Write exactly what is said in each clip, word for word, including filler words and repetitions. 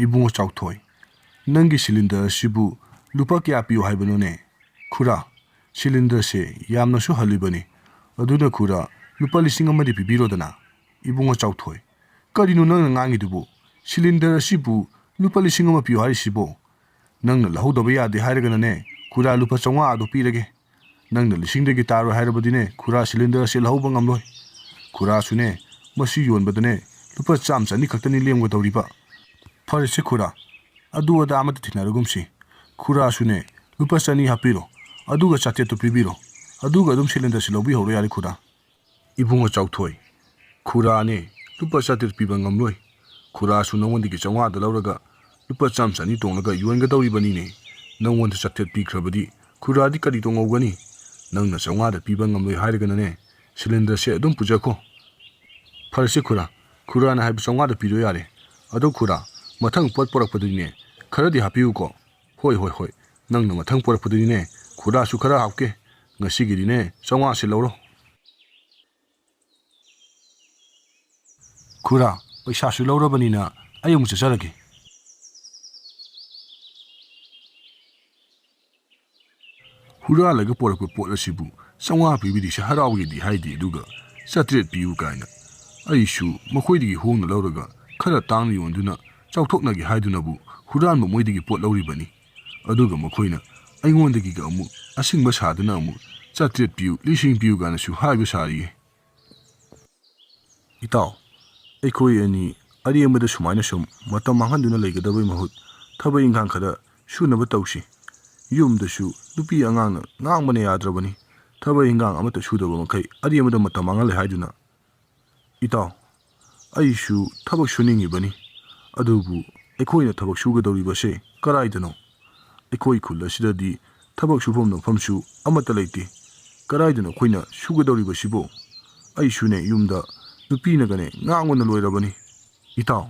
ꯏꯕꯨꯡꯉꯣ ꯆꯥꯎꯊꯣꯏ, ꯅꯪꯒꯤ ꯁꯤꯂꯤꯟꯗꯔ ꯑꯁꯤꯕꯨ ꯂꯨꯄꯥ ꯀꯌꯥ ꯄꯤꯌꯨ ꯍꯥꯏꯕꯅꯣꯅꯦ? ꯈꯨꯔꯥ, ꯁꯤꯂꯤꯟꯗꯔꯁꯦ ꯌꯥꯝꯅꯁꯨ ꯍꯜꯂꯤꯕꯅꯤ꯫ ꯑꯗꯨꯅ ꯈꯨꯔꯥ, ꯂꯨꯄꯥ ꯂꯤꯁꯤꯡ ꯑꯃꯗꯤ ꯄꯤꯕꯤꯔꯣꯗꯅ꯫ ꯏꯕꯨꯡꯉꯣ ꯆꯥꯎꯊꯣꯏ, ꯀꯔꯤꯅꯣ ꯅꯪꯅ ꯉꯥꯡꯉꯤꯗꯨꯕꯨ? ꯁꯤꯂꯤꯟꯗꯔ ꯑꯁꯤꯕꯨ ꯂꯨꯄꯥ ꯂꯤꯁꯤꯡ ꯑꯃ ꯄꯤꯌꯨ ꯍꯥꯏꯔꯤꯁꯤꯕꯣ? ꯅꯪꯅ ꯂꯧꯍꯧꯗꯕ ꯌꯥꯗꯦ ꯍꯥꯏꯔꯒꯅꯅꯦ, ꯈꯨꯔꯥ, ꯂꯨꯄꯥ ꯆꯥꯝꯃꯉꯥ ꯑꯗꯨ ꯄꯤꯔꯒꯦ꯫ ꯅꯪꯅ ꯂꯤꯁꯤꯡꯗꯒꯤ ꯇꯥꯔꯣꯏ ꯍꯥꯏꯔꯕꯗꯤꯅꯦ, ꯈꯨꯔꯥ, ꯁꯤꯂꯤꯟꯗꯔ ꯑꯁꯤ ꯂꯧꯍꯧꯕ ꯉꯝꯂꯣꯏ꯫ ꯈꯨꯔꯥꯁꯨꯅꯦ, ꯃꯁꯤ ꯌꯣꯟꯕꯗꯅꯦ ꯂꯨꯄꯥ ꯆꯥꯝꯃ ꯆꯅꯤ ꯈꯛꯇꯅꯤ ꯂꯦꯝꯒꯗꯧꯔꯤꯕ꯫ ꯐꯔꯦꯁꯦ ꯈꯨꯔꯥ, ꯑꯗꯨ ꯑꯗꯥ ꯑꯃꯠꯇ ꯊꯤꯅꯔꯒꯨꯝꯁꯤ꯫ ꯈꯨꯔꯥꯁꯨꯅꯦ, ꯂꯨꯄꯥ ꯆꯅꯤ ꯍꯥꯞꯄꯤꯔꯣ, ꯑꯗꯨꯒ ꯆꯥꯇ꯭ꯔꯦꯠꯇꯨ ꯄꯤꯕꯤꯔꯣ, ꯑꯗꯨꯒ ꯑꯗꯨꯝ ꯁꯤꯂꯤꯟꯗꯔꯁꯤ ꯂꯧꯕꯤꯍꯧꯔꯣ ꯌꯥꯔꯦ ꯈꯨꯔꯥ꯫ ꯏꯕꯨꯡꯉꯣ ꯆꯥꯎꯊꯣꯏ, ꯈꯨꯔꯥꯅꯦ, ꯂꯨꯄꯥ ꯆꯥꯇ꯭ꯔꯦꯠ ꯄꯤꯕ ꯉꯝꯂꯣꯏ꯫ ꯈꯨꯔꯥꯁꯨ ꯅꯉꯣꯟꯗꯒꯤ ꯆꯥꯝꯃꯉꯥꯗ ꯂꯧꯔꯒ ꯂꯨꯄꯥ ꯆꯥꯝꯃ ꯆꯅꯤ ꯇꯣꯡꯂꯒ ꯌꯣꯟꯒꯗꯧꯔꯤꯕꯅꯤꯅꯦ꯫ ꯅꯉꯣꯟꯗ ꯆꯥꯇ꯭ꯔꯦꯠ ꯄꯤꯈ꯭ꯔꯕꯗꯤ ꯈꯨꯔꯥꯗꯤ ꯀꯔꯤ ꯇꯣꯡꯍꯧꯒꯅꯤ? ꯅꯪꯅ ꯆꯥꯝꯃꯉꯥꯗ ꯄꯤꯕ ꯉꯝꯂꯣꯏ ꯍꯥꯏꯔꯒꯅꯅꯦ, ꯁꯤꯂꯤꯟꯗꯔꯁꯦ ꯑꯗꯨꯝ ꯄꯨꯖꯈꯣ꯫ ꯐꯔꯦꯁꯦ ꯈꯨꯔꯥ, ꯈꯨꯔꯥꯅ ꯍꯥꯏꯕ ꯆꯥꯝꯃꯉꯥꯗ ꯄꯤꯔꯣ ꯌꯥꯔꯦ꯫ ꯑꯗꯣ ꯈꯨꯔꯥ, ꯃꯊꯪ ꯄꯣꯠ ꯄꯨꯔꯛꯄꯗꯗꯤꯅꯦ, ꯈꯔꯗꯤ ꯍꯥꯞꯄꯤꯌꯨꯀꯣ꯫ ꯍꯣꯏ, ꯍꯣꯏ, ꯍꯣꯏ, ꯅꯪꯅ ꯃꯊꯪ ꯄꯨꯔꯛꯄꯗꯗꯤꯅꯦ, ꯈꯨꯔꯥꯁꯨ ꯈꯔ ꯍꯥꯞꯀꯦ꯫ ꯉꯁꯤꯒꯤꯗꯤꯅꯦ, ꯆꯥꯝꯃꯉꯥꯁꯤ ꯂꯧꯔꯣ꯫ ꯈꯨꯔꯥ, ꯄꯩꯁꯥꯁꯨ ꯂꯧꯔꯕꯅꯤꯅ ꯑꯩ ꯑꯃꯨꯛ ꯆꯠꯆꯔꯒꯦ꯫ ꯍꯨꯔꯥꯜꯂꯒ ꯄꯣꯔꯛꯄ ꯄꯣꯠ ꯑꯁꯤꯕꯨ ꯆꯥꯝꯃꯉꯥ ꯄꯤꯕꯤꯔꯤꯁꯦ ꯍꯔꯥꯎꯒꯦꯗꯤ ꯍꯥꯏꯗꯦ, ꯑꯗꯨꯒ ꯆꯥꯇ꯭ꯔꯦꯠ ꯄꯤꯌꯨ ꯀꯥꯏꯅ꯫ ꯑꯩꯁꯨ ꯃꯈꯣꯏꯗꯒꯤ ꯍꯣꯡꯅ ꯂꯧꯔꯒ ꯈꯔ ꯇꯥꯡꯅ ꯌꯣꯟꯗꯨꯅ ꯆꯥꯎꯊꯣꯛꯅꯒꯦ ꯍꯥꯏꯗꯨꯅꯕꯨ ꯍꯨꯔꯥꯟꯕ ꯃꯣꯏꯗꯒꯤ ꯄꯣꯠ ꯂꯧꯔꯤꯕꯅꯤ꯫ ꯑꯗꯨꯒ ꯃꯈꯣꯏꯅ ꯑꯩꯉꯣꯟꯗꯒꯤꯒ ꯑꯃꯨꯛ ꯑꯁꯤꯡꯕ ꯁꯥꯗꯨꯅ ꯑꯃꯨꯛ ꯆꯥꯇ꯭ꯔꯦꯠ ꯄꯤꯌꯨ, ꯂꯤꯁꯤꯡ ꯄꯤꯌꯨ ꯀꯥꯏꯅꯁꯨ ꯍꯥꯏꯕ ꯁꯥꯔꯤꯌꯦ꯫ ꯏꯇꯥꯎ, ꯑꯩꯈꯣꯏ ꯑꯅꯤ ꯑꯔꯦꯝꯕꯗ ꯁꯨꯃꯥꯏꯅ ꯁꯨꯝ ꯃꯇꯝ ꯃꯥꯡꯍꯟꯗꯨꯅ ꯂꯩꯒꯗꯕꯩ ꯃꯍꯨꯠ ꯊꯕꯛ ꯏꯪꯈꯥꯡ ꯈꯔ ꯁꯨꯅꯕ ꯇꯧꯁꯤ꯫ ꯌꯨꯝꯗꯁꯨ ꯅꯨꯄꯤ ꯑꯉꯥꯡꯅ ꯉꯥꯡꯕꯅ ꯌꯥꯗ꯭ꯔꯕꯅꯤ꯫ ꯊꯕꯛ ꯏꯪꯈꯥꯡ ꯑꯃꯠꯇ ꯁꯨꯗꯕ ꯃꯈꯩ ꯑꯔꯦꯝꯕꯗ ꯃꯇꯝ ꯃꯥꯡꯍꯜꯂꯦ ꯍꯥꯏꯗꯨꯅ꯫ ꯏꯇꯥꯎ, ꯑꯩꯁꯨ ꯊꯕꯛ ꯁꯨꯅꯤꯡꯉꯤꯕꯅꯤ, ꯑꯗꯨꯕꯨ ꯑꯩꯈꯣꯏꯅ ꯊꯕꯛ ꯁꯨꯒꯗꯧꯔꯤꯕꯁꯦ ꯀꯔꯥꯏꯗꯅꯣ? ꯑꯩꯈꯣꯏ ꯈꯨꯜ ꯑꯁꯤꯗꯗꯤ ꯊꯕꯛ ꯁꯨꯐꯝ ꯅꯣꯝꯐꯝꯁꯨ ꯑꯃꯠꯇ ꯂꯩꯇꯦ꯫ ꯀꯗꯥꯏꯗꯅꯣ ꯑꯩꯈꯣꯏꯅ ꯁꯨꯒꯗꯧꯔꯤꯕꯁꯤꯕꯨ? ꯑꯩꯁꯨꯅꯦ ꯌꯨꯝꯗ ꯅꯨꯄꯤꯅꯒꯅꯦ ꯉꯥꯡꯕꯅ ꯂꯣꯏꯔꯕꯅꯤ꯫ ꯏꯇꯥꯎ,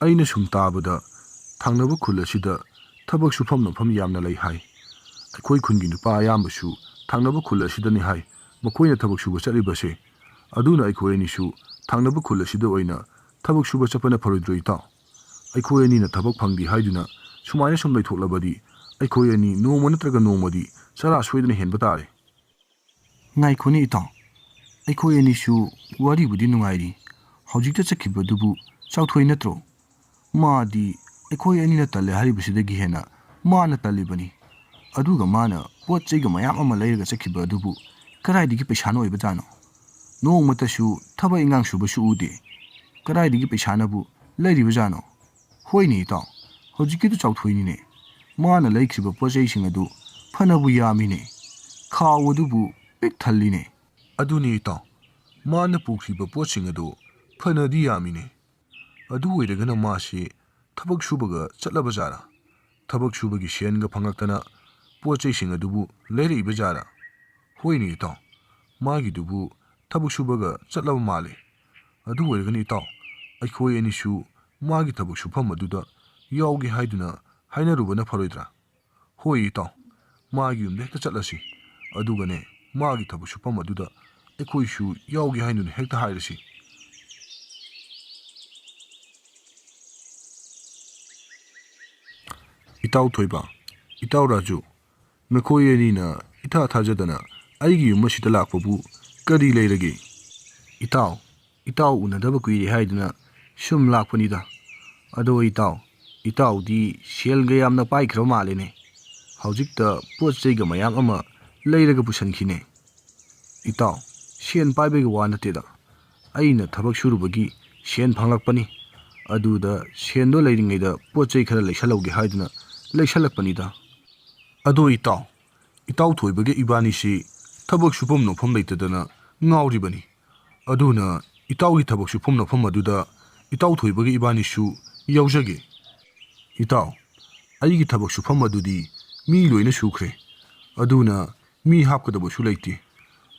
ꯑꯩꯅ ꯁꯨꯝ ꯇꯥꯕꯗ ꯊꯪꯅꯕ ꯈꯨꯜ ꯑꯁꯤꯗ ꯊꯕꯛ ꯁꯨꯐꯝ ꯅꯣꯝꯐꯝ ꯌꯥꯝꯅ ꯂꯩ ꯍꯥꯏ꯫ ꯑꯩꯈꯣꯏ ꯈꯨꯟꯒꯤ ꯅꯨꯄꯥ ꯑꯌꯥꯝꯕꯁꯨ ꯊꯪꯅꯕ ꯈꯨꯜ ꯑꯁꯤꯗꯅꯤ ꯍꯥꯏ ꯃꯈꯣꯏꯅ ꯊꯕꯛ ꯁꯨꯕ ꯆꯠꯂꯤꯕꯁꯦ꯫ ꯑꯗꯨꯅ ꯑꯩꯈꯣꯏ ꯑꯅꯤꯁꯨ ꯊꯪꯅꯕ ꯈꯨꯜ ꯑꯁꯤꯗ ꯑꯣꯏꯅ ꯊꯕꯛ ꯁꯨꯕ ꯆꯠꯄꯅ ꯐꯔꯣꯏꯗ꯭ꯔꯣ ꯏꯇꯥꯎ? ꯑꯩꯈꯣꯏ ꯑꯅꯤꯅ ꯊꯕꯛ ꯐꯪꯗꯦ ꯍꯥꯏꯗꯨꯅ ꯁꯨꯃꯥꯏꯅ ꯁꯨꯝ ꯂꯩꯊꯣꯛꯂꯕꯗꯤ ꯑꯩꯈꯣꯏ ꯑꯅꯤ ꯅꯣꯡꯃ ꯅꯠꯇ꯭ꯔꯒ ꯅꯣꯡꯃꯗꯤ ꯆꯔꯥ ꯁꯣꯏꯗꯅ ꯍꯦꯟꯕ ꯇꯥꯔꯦ꯫ ꯉꯥꯏꯈꯣꯅꯦ ꯏꯇꯥꯎ, ꯑꯩꯈꯣꯏ ꯑꯅꯤꯁꯨ ꯋꯥꯔꯤꯕꯨꯗꯤ ꯅꯨꯡꯉꯥꯏꯔꯤ꯫ ꯍꯧꯖꯤꯛꯇ ꯆꯠꯈꯤꯕꯗꯨꯕꯨ ꯆꯥꯎꯊꯣꯏ ꯅꯠꯇ꯭ꯔꯣ? ꯃꯥꯗꯤ ꯑꯩꯈꯣꯏ ꯑꯅꯤꯅ ꯇꯜꯂꯦ ꯍꯥꯏꯔꯤꯕꯁꯤꯗꯒꯤ ꯍꯦꯟꯅ ꯃꯥꯅ ꯇꯜꯂꯤꯕꯅꯤ꯫ ꯑꯗꯨꯒ ꯃꯥꯅ ꯄꯣꯠ ꯆꯩꯒ ꯃꯌꯥꯝ ꯑꯃ ꯂꯩꯔꯒ ꯆꯠꯈꯤꯕ ꯑꯗꯨꯕꯨ ꯀꯗꯥꯏꯗꯒꯤ ꯄꯩꯁꯥꯅ ꯑꯣꯏꯕꯖꯥꯠꯅꯣ? ꯅꯣꯡꯃꯇꯁꯨ ꯊꯕꯛ ꯏꯟꯈꯥꯡ ꯁꯨꯕꯁꯨ ꯎꯗꯦ꯫ ꯀꯗꯥꯏꯗꯒꯤ ꯄꯩꯁꯥꯅꯕꯨ ꯂꯩꯔꯤꯕꯖꯥꯠꯅꯣ? ꯍꯣꯏꯅꯦ ꯏꯇꯥꯎ, ꯍꯧꯖꯤꯛꯀꯤꯗꯨ ꯆꯥꯎꯊꯣꯏꯅꯤꯅꯦ꯫ ꯃꯥꯅ ꯂꯩꯈ꯭ꯔꯤꯕ ꯄꯣꯠ ꯆꯩꯁꯤꯡ ꯑꯗꯨ ꯐꯅꯕꯨ ꯌꯥꯝꯃꯤꯅꯦ꯫ ꯈꯥꯎ ꯑꯗꯨꯕꯨ ꯄꯤꯛ ꯊꯜꯂꯤꯅꯦ꯫ ꯑꯗꯨꯅꯤ ꯏꯇꯥꯎ, ꯃꯥꯅ ꯄꯨꯈ꯭ꯔꯤꯕ ꯄꯣꯠꯁꯤꯡ ꯑꯗꯨ ꯐꯅꯗꯤ ꯌꯥꯝꯃꯤꯅꯦ꯫ ꯑꯗꯨ ꯑꯣꯏꯔꯒꯅ ꯃꯥꯁꯤ ꯊꯕꯛ ꯁꯨꯕꯒ ꯆꯠꯂꯕ ꯖꯥꯠꯂꯥ? ꯊꯕꯛ ꯁꯨꯕꯒꯤ ꯁꯦꯟꯒ ꯐꯪꯂꯛꯇꯅ ꯄꯣꯠ ꯆꯩꯁꯤꯡ ꯑꯗꯨꯕꯨ ꯂꯩꯔꯛꯏꯕ ꯖꯥꯠꯂꯥ? ꯍꯣꯏꯅꯦ ꯏꯇꯥꯎ, ꯃꯥꯒꯤꯗꯨꯕꯨ ꯊꯕꯛ ꯁꯨꯕꯒ ꯆꯠꯂꯕ ꯃꯥꯜꯂꯦ꯫ ꯑꯗꯨ ꯑꯣꯏꯔꯒꯅ ꯏꯇꯥꯎ, ꯑꯩꯈꯣꯏ ꯑꯅꯤꯁꯨ ꯃꯥꯒꯤ ꯊꯕꯛ ꯁꯨꯐꯝ ꯑꯗꯨꯗ ꯌꯥꯎꯒꯦ ꯍꯥꯏꯗꯨꯅ ꯍꯥꯏꯅꯔꯨꯕꯅ ꯐꯔꯣꯏꯗ꯭ꯔꯥ? ꯍꯣꯏ ꯏꯇꯥꯎ, ꯃꯥꯒꯤ ꯌꯨꯝꯗ ꯍꯦꯛꯇ ꯆꯠꯂꯁꯤ꯫ ꯑꯗꯨꯒꯅꯦ, ꯃꯥꯒꯤ ꯊꯕꯛ ꯁꯨꯐꯝ ꯑꯗꯨꯗ ꯑꯩꯈꯣꯏꯁꯨ ꯌꯥꯎꯒꯦ ꯍꯥꯏꯗꯨꯅ ꯍꯦꯛꯇ ꯍꯥꯏꯔꯁꯤ꯫ ꯏꯇꯥꯎ ꯊꯣꯏꯕ, ꯏꯇꯥꯎ ꯔꯥꯖꯨ, ꯅꯈꯣꯏ ꯑꯅꯤꯅ ꯏꯊꯥ ꯊꯥꯖꯗꯅ ꯑꯩꯒꯤ ꯌꯨꯝ ꯑꯁꯤꯗ ꯂꯥꯛꯄꯕꯨ ꯀꯔꯤ ꯂꯩꯔꯒꯦ? ꯏꯇꯥꯎ, ꯏꯇꯥꯎ ꯎꯅꯗꯕ ꯀꯨꯏꯔꯦ ꯍꯥꯏꯗꯨꯅ ꯁꯨꯝ ꯂꯥꯛꯄꯅꯤꯗ꯫ ꯑꯗꯣ ꯏꯇꯥꯎ, ꯏꯇꯥꯎꯗꯤ ꯁꯦꯜꯒ ꯌꯥꯝꯅ ꯄꯥꯏꯈ꯭ꯔꯕ ꯃꯥꯜꯂꯦꯅꯦ꯫ ꯍꯧꯖꯤꯛꯇ ꯄꯣꯠ ꯆꯩꯒ ꯃꯌꯥꯝ ꯑꯃ ꯂꯩꯔꯒ ꯄꯨꯁꯟꯈꯤꯅꯦ꯫ ꯏꯇꯥꯎ, ꯁꯦꯟ ꯄꯥꯏꯕꯒꯤ ꯋꯥ ꯅꯠꯇꯦꯗ꯫ ꯑꯩꯅ ꯊꯕꯛ ꯁꯨꯔꯨꯕꯒꯤ ꯁꯦꯟ ꯐꯪꯂꯛꯄꯅꯤ꯫ ꯑꯗꯨꯗ ꯁꯦꯟꯗꯣ ꯂꯩꯔꯤꯉꯩꯗ ꯄꯣꯠ ꯆꯩ ꯈꯔ ꯂꯩꯁꯜꯍꯧꯒꯦ ꯍꯥꯏꯗꯨꯅ ꯂꯩꯁꯜꯂꯛꯄꯅꯤꯗ꯫ ꯑꯗꯣ ꯏꯇꯥꯎ, ꯏꯇꯥꯎ ꯊꯣꯏꯕꯒ ꯏꯕꯥꯅꯤꯁꯤ ꯊꯕꯛ ꯁꯨꯐꯝ ꯅꯣꯝꯐꯝ ꯂꯩꯇꯗꯅ ꯉꯥꯎꯔꯤꯕꯅꯤ꯫ ꯑꯗꯨꯅ ꯏꯇꯥꯎꯒꯤ ꯊꯕꯛ ꯁꯨꯐꯝ ꯅꯣꯝꯐꯝ ꯑꯗꯨꯗ ꯏꯇꯥꯎ ꯊꯣꯏꯕꯒ ꯏꯕꯥꯅꯤꯁꯨ ꯌꯥꯎꯖꯒꯦ꯫ ꯏꯇꯥꯎ, ꯑꯩꯒꯤ ꯊꯕꯛ ꯁꯨꯐꯝ ꯑꯗꯨꯗꯤ ꯃꯤ ꯂꯣꯏꯅ ꯁꯨꯈ꯭ꯔꯦ꯫ ꯑꯗꯨꯅ ꯃꯤ ꯍꯥꯞꯀꯗꯕꯁꯨ ꯂꯩꯇꯦ꯫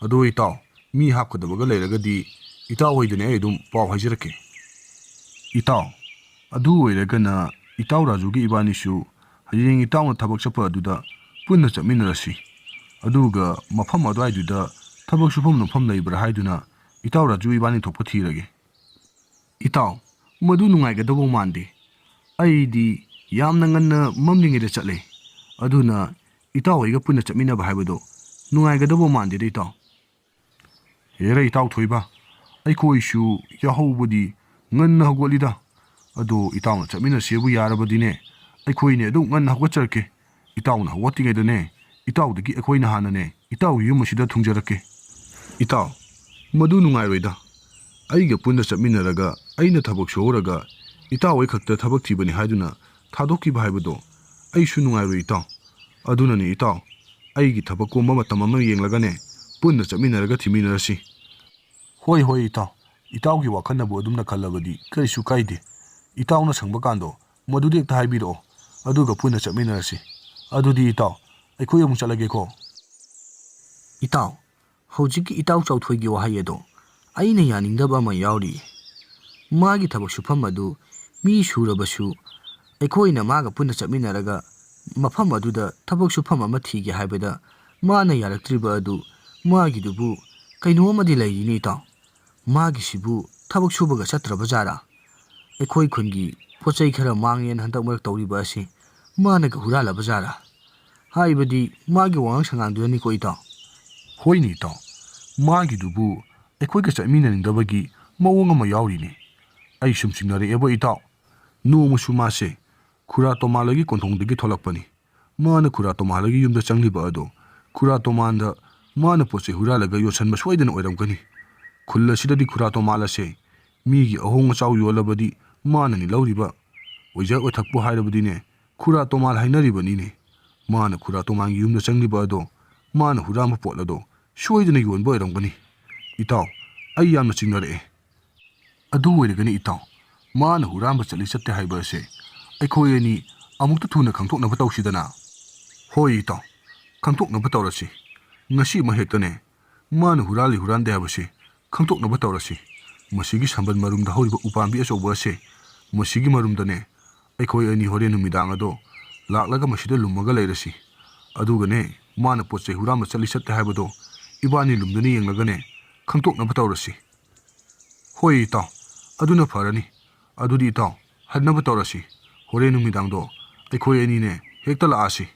ꯑꯗꯣ ꯏꯇꯥꯎ, ꯃꯤ ꯍꯥꯞꯀꯗꯕꯒ ꯂꯩꯔꯒꯗꯤ ꯏꯇꯥꯎ ꯍꯣꯏꯗꯅꯦ ꯑꯩ ꯑꯗꯨꯝ ꯄꯥꯎ ꯍꯥꯏꯖꯔꯛꯀꯦ꯫ ꯏꯇꯥꯎ, ꯑꯗꯨ ꯑꯣꯏꯔꯒꯅ ꯏꯇꯥꯎ ꯔꯥꯖꯨꯒꯤ ꯏꯕꯥꯅꯤꯁꯨ ꯍꯌꯦꯡ ꯏꯇꯥꯎꯅ ꯊꯕꯛ ꯆꯠꯄ ꯑꯗꯨꯗ ꯄꯨꯟꯅ ꯆꯠꯃꯤꯟꯅꯔꯁꯤ꯫ ꯑꯗꯨꯒ ꯃꯐꯝ ꯑꯗꯨꯋꯥꯏꯗꯨꯗ ꯊꯕꯛ ꯁꯨꯐꯝ ꯅꯣꯝꯐꯝ ꯂꯩꯕ꯭ꯔꯥ ꯍꯥꯏꯗꯨꯅ ꯏꯇꯥꯎ ꯔꯥꯖꯨ ꯏꯕꯥꯅꯤ ꯊꯣꯛꯄ ꯊꯤꯔꯒꯦ꯫ ꯏꯇꯥꯎ, ꯃꯗꯨ ꯅꯨꯡꯉꯥꯏꯒꯗꯧꯕ ꯃꯥꯟꯗꯦ꯫ ꯑꯩꯗꯤ ꯌꯥꯝꯅ ꯉꯟꯅ ꯃꯝꯂꯤꯉꯩꯗ ꯆꯠꯂꯦ꯫ ꯑꯗꯨꯅ ꯏꯇꯥꯎ ꯑꯩꯒ ꯄꯨꯟꯅ ꯆꯠꯃꯤꯟꯅꯕ ꯍꯥꯏꯕꯗꯣ ꯅꯨꯡꯉꯥꯏꯒꯗꯧꯕ ꯃꯥꯟꯗꯦꯗ ꯏꯇꯥꯎ꯫ ꯍꯦꯔꯥ ꯏꯇꯥꯎ ꯊꯣꯏꯕ, ꯑꯩꯈꯣꯏꯁꯨ ꯌꯥꯍꯧꯕꯗꯤ ꯉꯟꯅ ꯍꯧꯒꯠꯂꯤꯗ꯫ ꯑꯗꯣ ꯏꯇꯥꯎꯅ ꯆꯠꯃꯤꯟꯅꯁꯦꯕꯨ ꯌꯥꯔꯕꯗꯤꯅꯦ, ꯑꯩꯈꯣꯏꯅꯦ ꯑꯗꯨꯝ ꯉꯟꯅ ꯍꯧꯒꯠꯆꯔꯛꯀꯦ꯫ ꯏꯇꯥꯎꯅ ꯍꯧꯒꯠꯇ꯭ꯔꯤꯉꯩꯗꯅꯦ, ꯏꯇꯥꯎꯗꯒꯤ ꯑꯩꯈꯣꯏꯅ ꯍꯥꯟꯅꯅꯦ ꯏꯇꯥꯎꯒꯤ ꯌꯨꯝ ꯑꯁꯤꯗ ꯊꯨꯡꯖꯔꯛꯀꯦ꯫ ꯏꯇꯥꯎ, ꯃꯗꯨ ꯅꯨꯡꯉꯥꯏꯔꯣꯏꯗ꯫ ꯑꯩꯒ ꯄꯨꯟꯅ ꯆꯠꯃꯤꯟꯅꯔꯒ ꯑꯩꯅ ꯊꯕꯛ ꯁꯨꯍꯧꯔꯒ ꯏꯇꯥꯎ ꯑꯩ ꯈꯛꯇ ꯊꯕꯛ ꯊꯤꯕꯅꯤ ꯍꯥꯏꯗꯨꯅ ꯊꯥꯗꯣꯛꯈꯤꯕ ꯍꯥꯏꯕꯗꯣ ꯑꯩꯁꯨ ꯅꯨꯡꯉꯥꯏꯔꯣꯏ ꯏꯇꯥꯎ꯫ ꯑꯗꯨꯅꯅꯤ ꯏꯇꯥꯎ, ꯑꯩꯒꯤ ꯊꯕꯛ ꯀꯣꯝꯕ ꯃꯇꯝ ꯑꯃ ꯌꯦꯡꯂꯒꯅꯦ ꯄꯨꯟꯅ ꯆꯠꯃꯤꯟꯅꯔꯒ ꯊꯤꯃꯤꯟꯅꯔꯁꯤ꯫ ꯍꯣꯏ, ꯍꯣꯏ ꯏꯇꯥꯎ, ꯏꯇꯥꯎꯒꯤ ꯋꯥꯈꯜꯅꯕꯨ ꯑꯗꯨꯝꯅ ꯈꯜꯂꯕꯗꯤ ꯀꯔꯤꯁꯨ ꯀꯥꯏꯗꯦ꯫ ꯏꯇꯥꯎꯅ ꯁꯪꯕ ꯀꯥꯟꯗꯣ ꯃꯗꯨꯗꯤ ꯍꯦꯛꯇ ꯍꯥꯏꯕꯤꯔꯛꯑꯣ, ꯑꯗꯨꯒ ꯄꯨꯟꯅ ꯆꯠꯃꯤꯟꯅꯔꯁꯤ꯫ ꯑꯗꯨꯗꯤ ꯏꯇꯥꯎ, ꯑꯩꯈꯣꯏ ꯑꯃꯨꯛ ꯆꯠꯂꯒꯦꯀꯣ꯫ ꯏꯇꯥꯎ, ꯍꯧꯖꯤꯛꯀꯤ ꯏꯇꯥꯎ ꯆꯥꯎꯊꯣꯏꯒꯤ ꯋꯥꯍꯩ ꯑꯗꯣ ꯑꯩꯅ ꯌꯥꯅꯤꯡꯗꯕ ꯑꯃ ꯌꯥꯎꯔꯤ꯫ ꯃꯥꯒꯤ ꯊꯕꯛ ꯁꯨꯐꯝ ꯑꯗꯨ ꯃꯤ ꯁꯨꯔꯕꯁꯨ ꯑꯩꯈꯣꯏꯅ ꯃꯥꯒ ꯄꯨꯟꯅ ꯆꯠꯃꯤꯟꯅꯔꯒ ꯃꯐꯝ ꯑꯗꯨꯗ ꯊꯕꯛ ꯁꯨꯐꯝ ꯑꯃ ꯊꯤꯒꯦ ꯍꯥꯏꯕꯗ ꯃꯥꯅ ꯌꯥꯔꯛꯇ꯭ꯔꯤꯕ ꯑꯗꯨ ꯃꯥꯒꯤꯗꯨꯕꯨ ꯀꯩꯅꯣ ꯑꯃꯗꯤ ꯂꯩꯔꯤꯅꯦ ꯏꯇꯥꯎ꯫ ꯃꯥꯒꯤꯁꯤꯕꯨ ꯊꯕꯛ ꯁꯨꯕꯒ ꯆꯠꯇ꯭ꯔꯕ ꯖꯥꯔꯥ? ꯑꯩꯈꯣꯏ ꯈꯨꯟꯒꯤ ꯄꯣꯠ ꯆꯩ ꯈꯔ ꯃꯥꯡꯉꯦꯅ ꯍꯟꯗꯛ ꯃꯔꯛ ꯇꯧꯔꯤꯕ ꯑꯁꯤ ꯃꯥꯅꯒ ꯍꯨꯔꯥꯜꯂꯕ ꯖꯥꯔꯥ? ꯍꯥꯏꯕꯗꯤ ꯃꯥꯒꯤ ꯋꯥꯉꯥꯡ ꯁꯉꯥꯡꯗꯨꯅꯅꯤꯀꯣ ꯏꯇꯥꯎ꯫ ꯍꯣꯏꯅꯦ ꯏꯇꯥꯎ, ꯃꯥꯒꯤꯗꯨꯕꯨ ꯑꯩꯈꯣꯏꯒ ꯆꯠꯃꯤꯟꯅꯅꯤꯡꯗꯕꯒꯤ ꯃꯑꯣꯡ ꯑꯃ ꯌꯥꯎꯔꯤꯅꯦ꯫ ꯑꯩ ꯁꯨꯝ ꯆꯤꯡꯅꯔꯛꯑꯦꯕ ꯏꯇꯥꯎ꯫ ꯅꯣꯡꯃꯁꯨ ꯃꯥꯁꯦ ꯈꯨꯔꯥ ꯇꯣꯃꯥꯂꯣꯏꯒꯤ ꯀꯣꯟꯊꯣꯡꯗꯒꯤ ꯊꯣꯛꯂꯛꯄꯅꯤ꯫ ꯃꯥꯅ ꯈꯨꯔꯥ ꯇꯣꯃꯥꯂꯣꯏꯒꯤ ꯌꯨꯝꯗ ꯆꯪꯂꯤꯕ ꯑꯗꯣ ꯈꯨꯔꯥ ꯇꯣꯃꯥꯟꯗ ꯃꯥꯅ ꯄꯣꯠ ꯆꯩ ꯍꯨꯔꯥꯜꯂꯒ ꯌꯣꯟꯁꯟꯕ ꯁꯣꯏꯗꯅ ꯑꯣꯏꯔꯝꯒꯅꯤ꯫ ꯈꯨꯜ ꯑꯁꯤꯗꯗꯤ ꯈꯨꯔꯥ ꯇꯣꯃꯥꯜ ꯑꯁꯦ ꯃꯤꯒꯤ ꯑꯍꯣꯡ ꯑꯆꯥꯎ ꯌꯣꯜꯂꯕꯗꯤ ꯃꯥꯅꯅꯤ ꯂꯧꯔꯤꯕ꯫ ꯑꯣꯏꯖ ꯑꯣꯏꯊꯛꯄꯨ ꯍꯥꯏꯔꯕꯗꯤꯅꯦ ꯈꯨꯔꯥ ꯇꯣꯃꯥꯜ ꯍꯥꯏꯅꯔꯤꯕꯅꯤꯅꯦ꯫ ꯃꯥꯅ ꯈꯨꯔꯥ ꯇꯣꯃꯥꯜꯒꯤ ꯌꯨꯝꯗ ꯆꯪꯂꯤꯕ ꯑꯗꯣ ꯃꯥꯅ ꯍꯨꯔꯥꯟꯕ ꯄꯣꯠ ꯑꯗꯣ ꯁꯣꯏꯗꯅ ꯌꯣꯟꯕ ꯑꯣꯏꯔꯝꯒꯅꯤ꯫ ꯏꯇꯥꯎ, ꯑꯩ ꯌꯥꯝꯅ ꯆꯤꯡꯅꯔꯛꯑꯦ꯫ ꯑꯗꯨ ꯑꯣꯏꯔꯒꯅꯤ ꯏꯇꯥꯎ, ꯃꯥꯅ ꯍꯨꯔꯥꯟꯕ ꯆꯠꯂꯤ ꯆꯠꯇꯦ ꯍꯥꯏꯕ ꯑꯁꯦ ꯑꯩꯈꯣꯏ ꯑꯅꯤ ꯑꯃꯨꯛꯇ ꯊꯨꯅ ꯈꯪꯗꯣꯛꯅꯕ ꯇꯧꯁꯤꯗꯅ꯫ ꯍꯣꯏ ꯏꯇꯥꯎ, ꯈꯪꯗꯣꯛꯅꯕ ꯇꯧꯔꯁꯤ꯫ ꯉꯁꯤꯃꯛ ꯍꯦꯛꯇꯅꯦ ꯃꯥꯅ ꯍꯨꯔꯥꯜꯂꯤ ꯍꯨꯔꯥꯟꯗꯦ ꯍꯥꯏꯕꯁꯤ ꯈꯪꯗꯣꯛꯅꯕ ꯇꯧꯔꯁꯤ꯫ ꯃꯁꯤꯒꯤ ꯁꯝꯕꯜ ꯃꯔꯨꯝꯗ ꯍꯧꯔꯤꯕ ꯎꯄꯥꯝꯕꯤ ꯑꯆꯧꯕ ꯑꯁꯦ, ꯃꯁꯤꯒꯤ ꯃꯔꯨꯝꯗꯅꯦ ꯑꯩꯈꯣꯏ ꯑꯅꯤ ꯍꯣꯔꯦꯟ ꯅꯨꯃꯤꯗꯥꯡ ꯑꯗꯣ ꯂꯥꯛꯂꯒ ꯃꯁꯤꯗ ꯂꯨꯝꯃꯒ ꯂꯩꯔꯁꯤ꯫ ꯑꯗꯨꯒꯅꯦ ꯃꯥꯅ ꯄꯣꯠ ꯆꯩ ꯍꯨꯔꯥꯟꯕ ꯆꯠꯂꯤ ꯆꯠꯇꯦ ꯍꯥꯏꯕꯗꯣ ꯏꯕꯥꯅꯤ ꯂꯨꯝꯗꯨꯅ ꯌꯦꯡꯂꯒꯅꯦ ꯈꯪꯗꯣꯛꯅꯕ ꯇꯧꯔꯁꯤ꯫ ꯍꯣꯏ ꯏꯇꯥꯎ, ꯑꯗꯨꯅ ꯐꯔꯅꯤ꯫ ꯑꯗꯨꯗꯤ ꯏꯇꯥꯎ, ꯍꯟꯅꯕ ꯇꯧꯔꯁꯤ꯫ ꯍꯣꯔꯦꯟ ꯅꯨꯃꯤꯗꯥꯡꯗꯣ ꯑꯩꯈꯣꯏ ꯑꯅꯤꯅꯦ ꯍꯦꯛꯇ ꯂꯥꯛꯑꯁꯤ꯫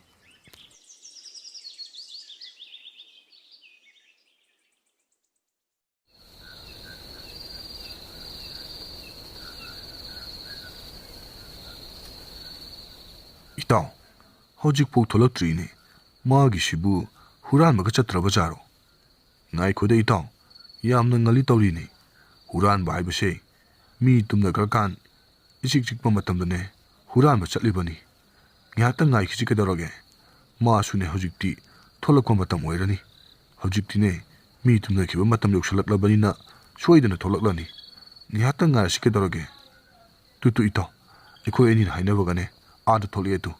ꯏꯇꯥꯎ, ꯍꯧꯖꯤꯛꯐꯥꯎ ꯊꯣꯛꯂꯛꯇ꯭ꯔꯤꯅꯦ꯫ ꯃꯥꯒꯤꯁꯤꯕꯨ ꯍꯨꯔꯥꯟꯕꯒ ꯆꯠꯇ꯭ꯔꯕ ꯖꯥꯔꯣ? ꯉꯥꯏꯈꯣꯗ ꯏꯇꯥꯎ, ꯌꯥꯝꯅ ꯉꯜꯂꯤ ꯇꯧꯔꯤꯅꯦ꯫ ꯍꯨꯔꯥꯟꯕ ꯍꯥꯏꯕꯁꯦ ꯃꯤ ꯇꯨꯝꯅꯈ꯭ꯔꯀꯥꯟ ꯏꯆꯤꯛ ꯆꯤꯛꯄ ꯃꯇꯝꯗꯅꯦ ꯍꯨꯔꯥꯟꯕ ꯆꯠꯂꯤꯕꯅꯤ꯫ ꯉꯥꯏꯍꯥꯛꯇꯪ ꯉꯥꯏꯈꯤꯁꯤ ꯀꯩꯗꯧꯔꯒꯦ? ꯃꯥꯁꯨꯅꯦ ꯍꯧꯖꯤꯛꯇꯤ ꯊꯣꯛꯂꯛꯄ ꯃꯇꯝ ꯑꯣꯏꯔꯅꯤ꯫ ꯍꯧꯖꯤꯛꯇꯤꯅꯦ ꯃꯤ ꯇꯨꯝꯅꯈꯤꯕ ꯃꯇꯝ ꯌꯧꯁꯤꯜꯂꯛꯂꯕꯅꯤꯅ ꯁꯣꯏꯗꯅ ꯊꯣꯛꯂꯛꯂꯅꯤ꯫ ꯉꯥꯏꯍꯥꯛꯇꯪ ꯉꯥꯏꯔꯁꯤ ꯀꯩꯗꯧꯔꯒꯦ? ꯇꯨ ꯇꯨ ꯏꯇꯥꯎ, ꯑꯩꯈꯣꯏ ꯑꯅꯤꯅ ꯍꯥꯏꯅꯕꯒꯅꯦ ꯑꯥꯗ ꯊꯣꯛꯂꯛꯑꯦ ꯇꯨ꯫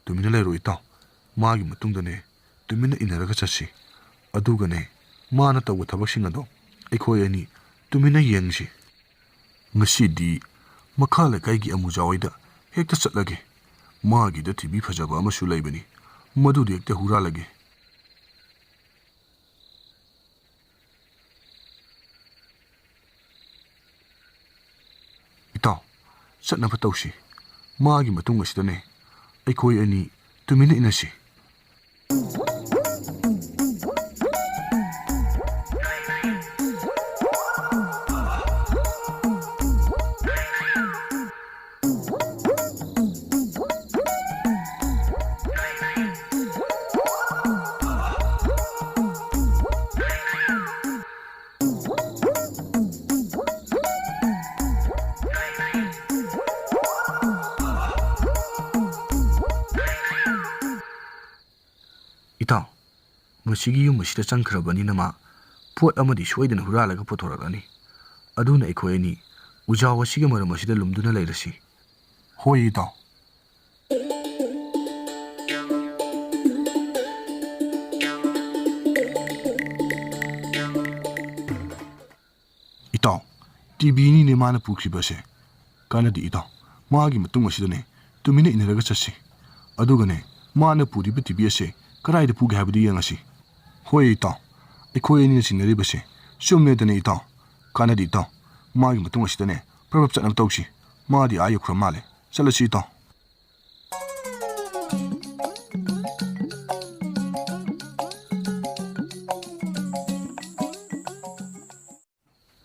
ꯇꯨꯃꯤꯟꯅ ꯂꯩꯔꯣ ꯏꯇꯥꯎ꯫ ꯃꯥꯒꯤ ꯃꯇꯨꯡꯗꯅꯦ ꯇꯨꯃꯤꯟꯅ ꯏꯟꯅꯔꯒ ꯆꯠꯁꯤ꯫ ꯑꯗꯨꯒꯅꯦ ꯃꯥꯅ ꯇꯧꯕ ꯊꯕꯛꯁꯤꯡ ꯑꯗꯣ ꯑꯩꯈꯣꯏ ꯑꯅꯤ ꯇꯨꯃꯤꯟꯅ ꯌꯦꯡꯁꯤ꯫ ꯉꯁꯤꯗꯤ ꯃꯈꯥ ꯂꯩꯀꯥꯏꯒꯤ ꯑꯃꯨꯖꯥ ꯍꯣꯏꯗ ꯍꯦꯛꯇ ꯆꯠꯂꯒꯦ꯫ ꯃꯥꯒꯤꯗ ꯊꯤꯕꯤ ꯐꯖꯕ ꯑꯃꯁꯨ ꯂꯩꯕꯅꯤ, ꯃꯗꯨꯗꯤ ꯍꯦꯛꯇ ꯍꯨꯔꯥꯜꯂꯒꯦ꯫ ꯏꯇꯥꯎ, ꯆꯠꯅꯕ ꯇꯧꯁꯤ꯫ ꯃꯥꯒꯤ ꯃꯇꯨꯡ ꯑꯁꯤꯗꯅꯦ ꯑꯩꯈꯣꯏ ꯑꯅꯤ ꯇꯨꯃꯤꯟꯅ ꯏꯟꯅꯁꯤ꯫ ꯏꯇꯥꯎ, ꯃꯁꯤꯒꯤ ꯌꯨꯝ ꯑꯁꯤꯗ ꯆꯪꯈ꯭ꯔꯕꯅꯤꯅ ꯃꯥ ꯄꯣꯠ ꯑꯃꯗꯤ ꯁꯣꯏꯗꯅ ꯍꯨꯔꯥꯜꯂꯒ ꯄꯨꯊꯣꯔꯛꯂꯅꯤ꯫ ꯑꯗꯨꯅ ꯑꯩꯈꯣꯏ ꯑꯅꯤ ꯎꯖꯥꯎ ꯑꯁꯤꯒꯤ ꯃꯔꯨꯝ ꯑꯁꯤꯗ ꯂꯨꯝꯗꯨꯅ ꯂꯩꯔꯁꯤ꯫ ꯍꯣꯏ ꯏꯇꯥꯎ꯫ ꯇꯤꯚꯤꯅꯤꯅꯦ ꯃꯥꯅ ꯄꯨꯈ꯭ꯔꯤꯕꯁꯦ꯫ ꯀꯥꯟꯅꯗꯦ ꯏꯇꯥꯎ, ꯃꯥꯒꯤ ꯃꯇꯨꯡ ꯑꯁꯤꯗꯅꯦ ꯇꯨꯃꯤꯟꯅ ꯏꯟꯅꯔꯒ ꯆꯠꯁꯤ꯫ ꯑꯗꯨꯒꯅꯦ, ꯃꯥꯅ ꯄꯨꯔꯤꯕ ꯇꯤꯚꯤ ꯑꯁꯦ ꯀꯗꯥꯏꯗ ꯄꯨꯒꯦ ꯍꯥꯏꯕꯗꯨ ꯌꯦꯡꯉꯁꯤ꯫ ꯍꯣꯏ ꯏꯇꯥꯎ, ꯑꯩꯈꯣꯏ ꯑꯅꯤꯅ ꯆꯤꯡꯅꯔꯤꯕꯁꯦ ꯆꯨꯝꯃꯦꯗꯅ ꯏꯇꯥꯎ꯫ ꯀꯥꯟꯅꯗꯦ ꯏꯇꯥꯎ, ꯃꯥꯒꯤ ꯃꯇꯨꯡ ꯑꯁꯤꯗꯅꯦ ꯄ꯭ꯔꯞ ꯄ꯭ꯔꯞ ꯆꯠꯅꯕ ꯇꯧꯁꯤ꯫ ꯃꯥꯗꯤ ꯑꯥ ꯌꯧꯈ꯭ꯔ ꯃꯥꯜꯂꯦ꯫ ꯆꯠꯂꯁꯤ ꯏꯇꯥꯎ꯫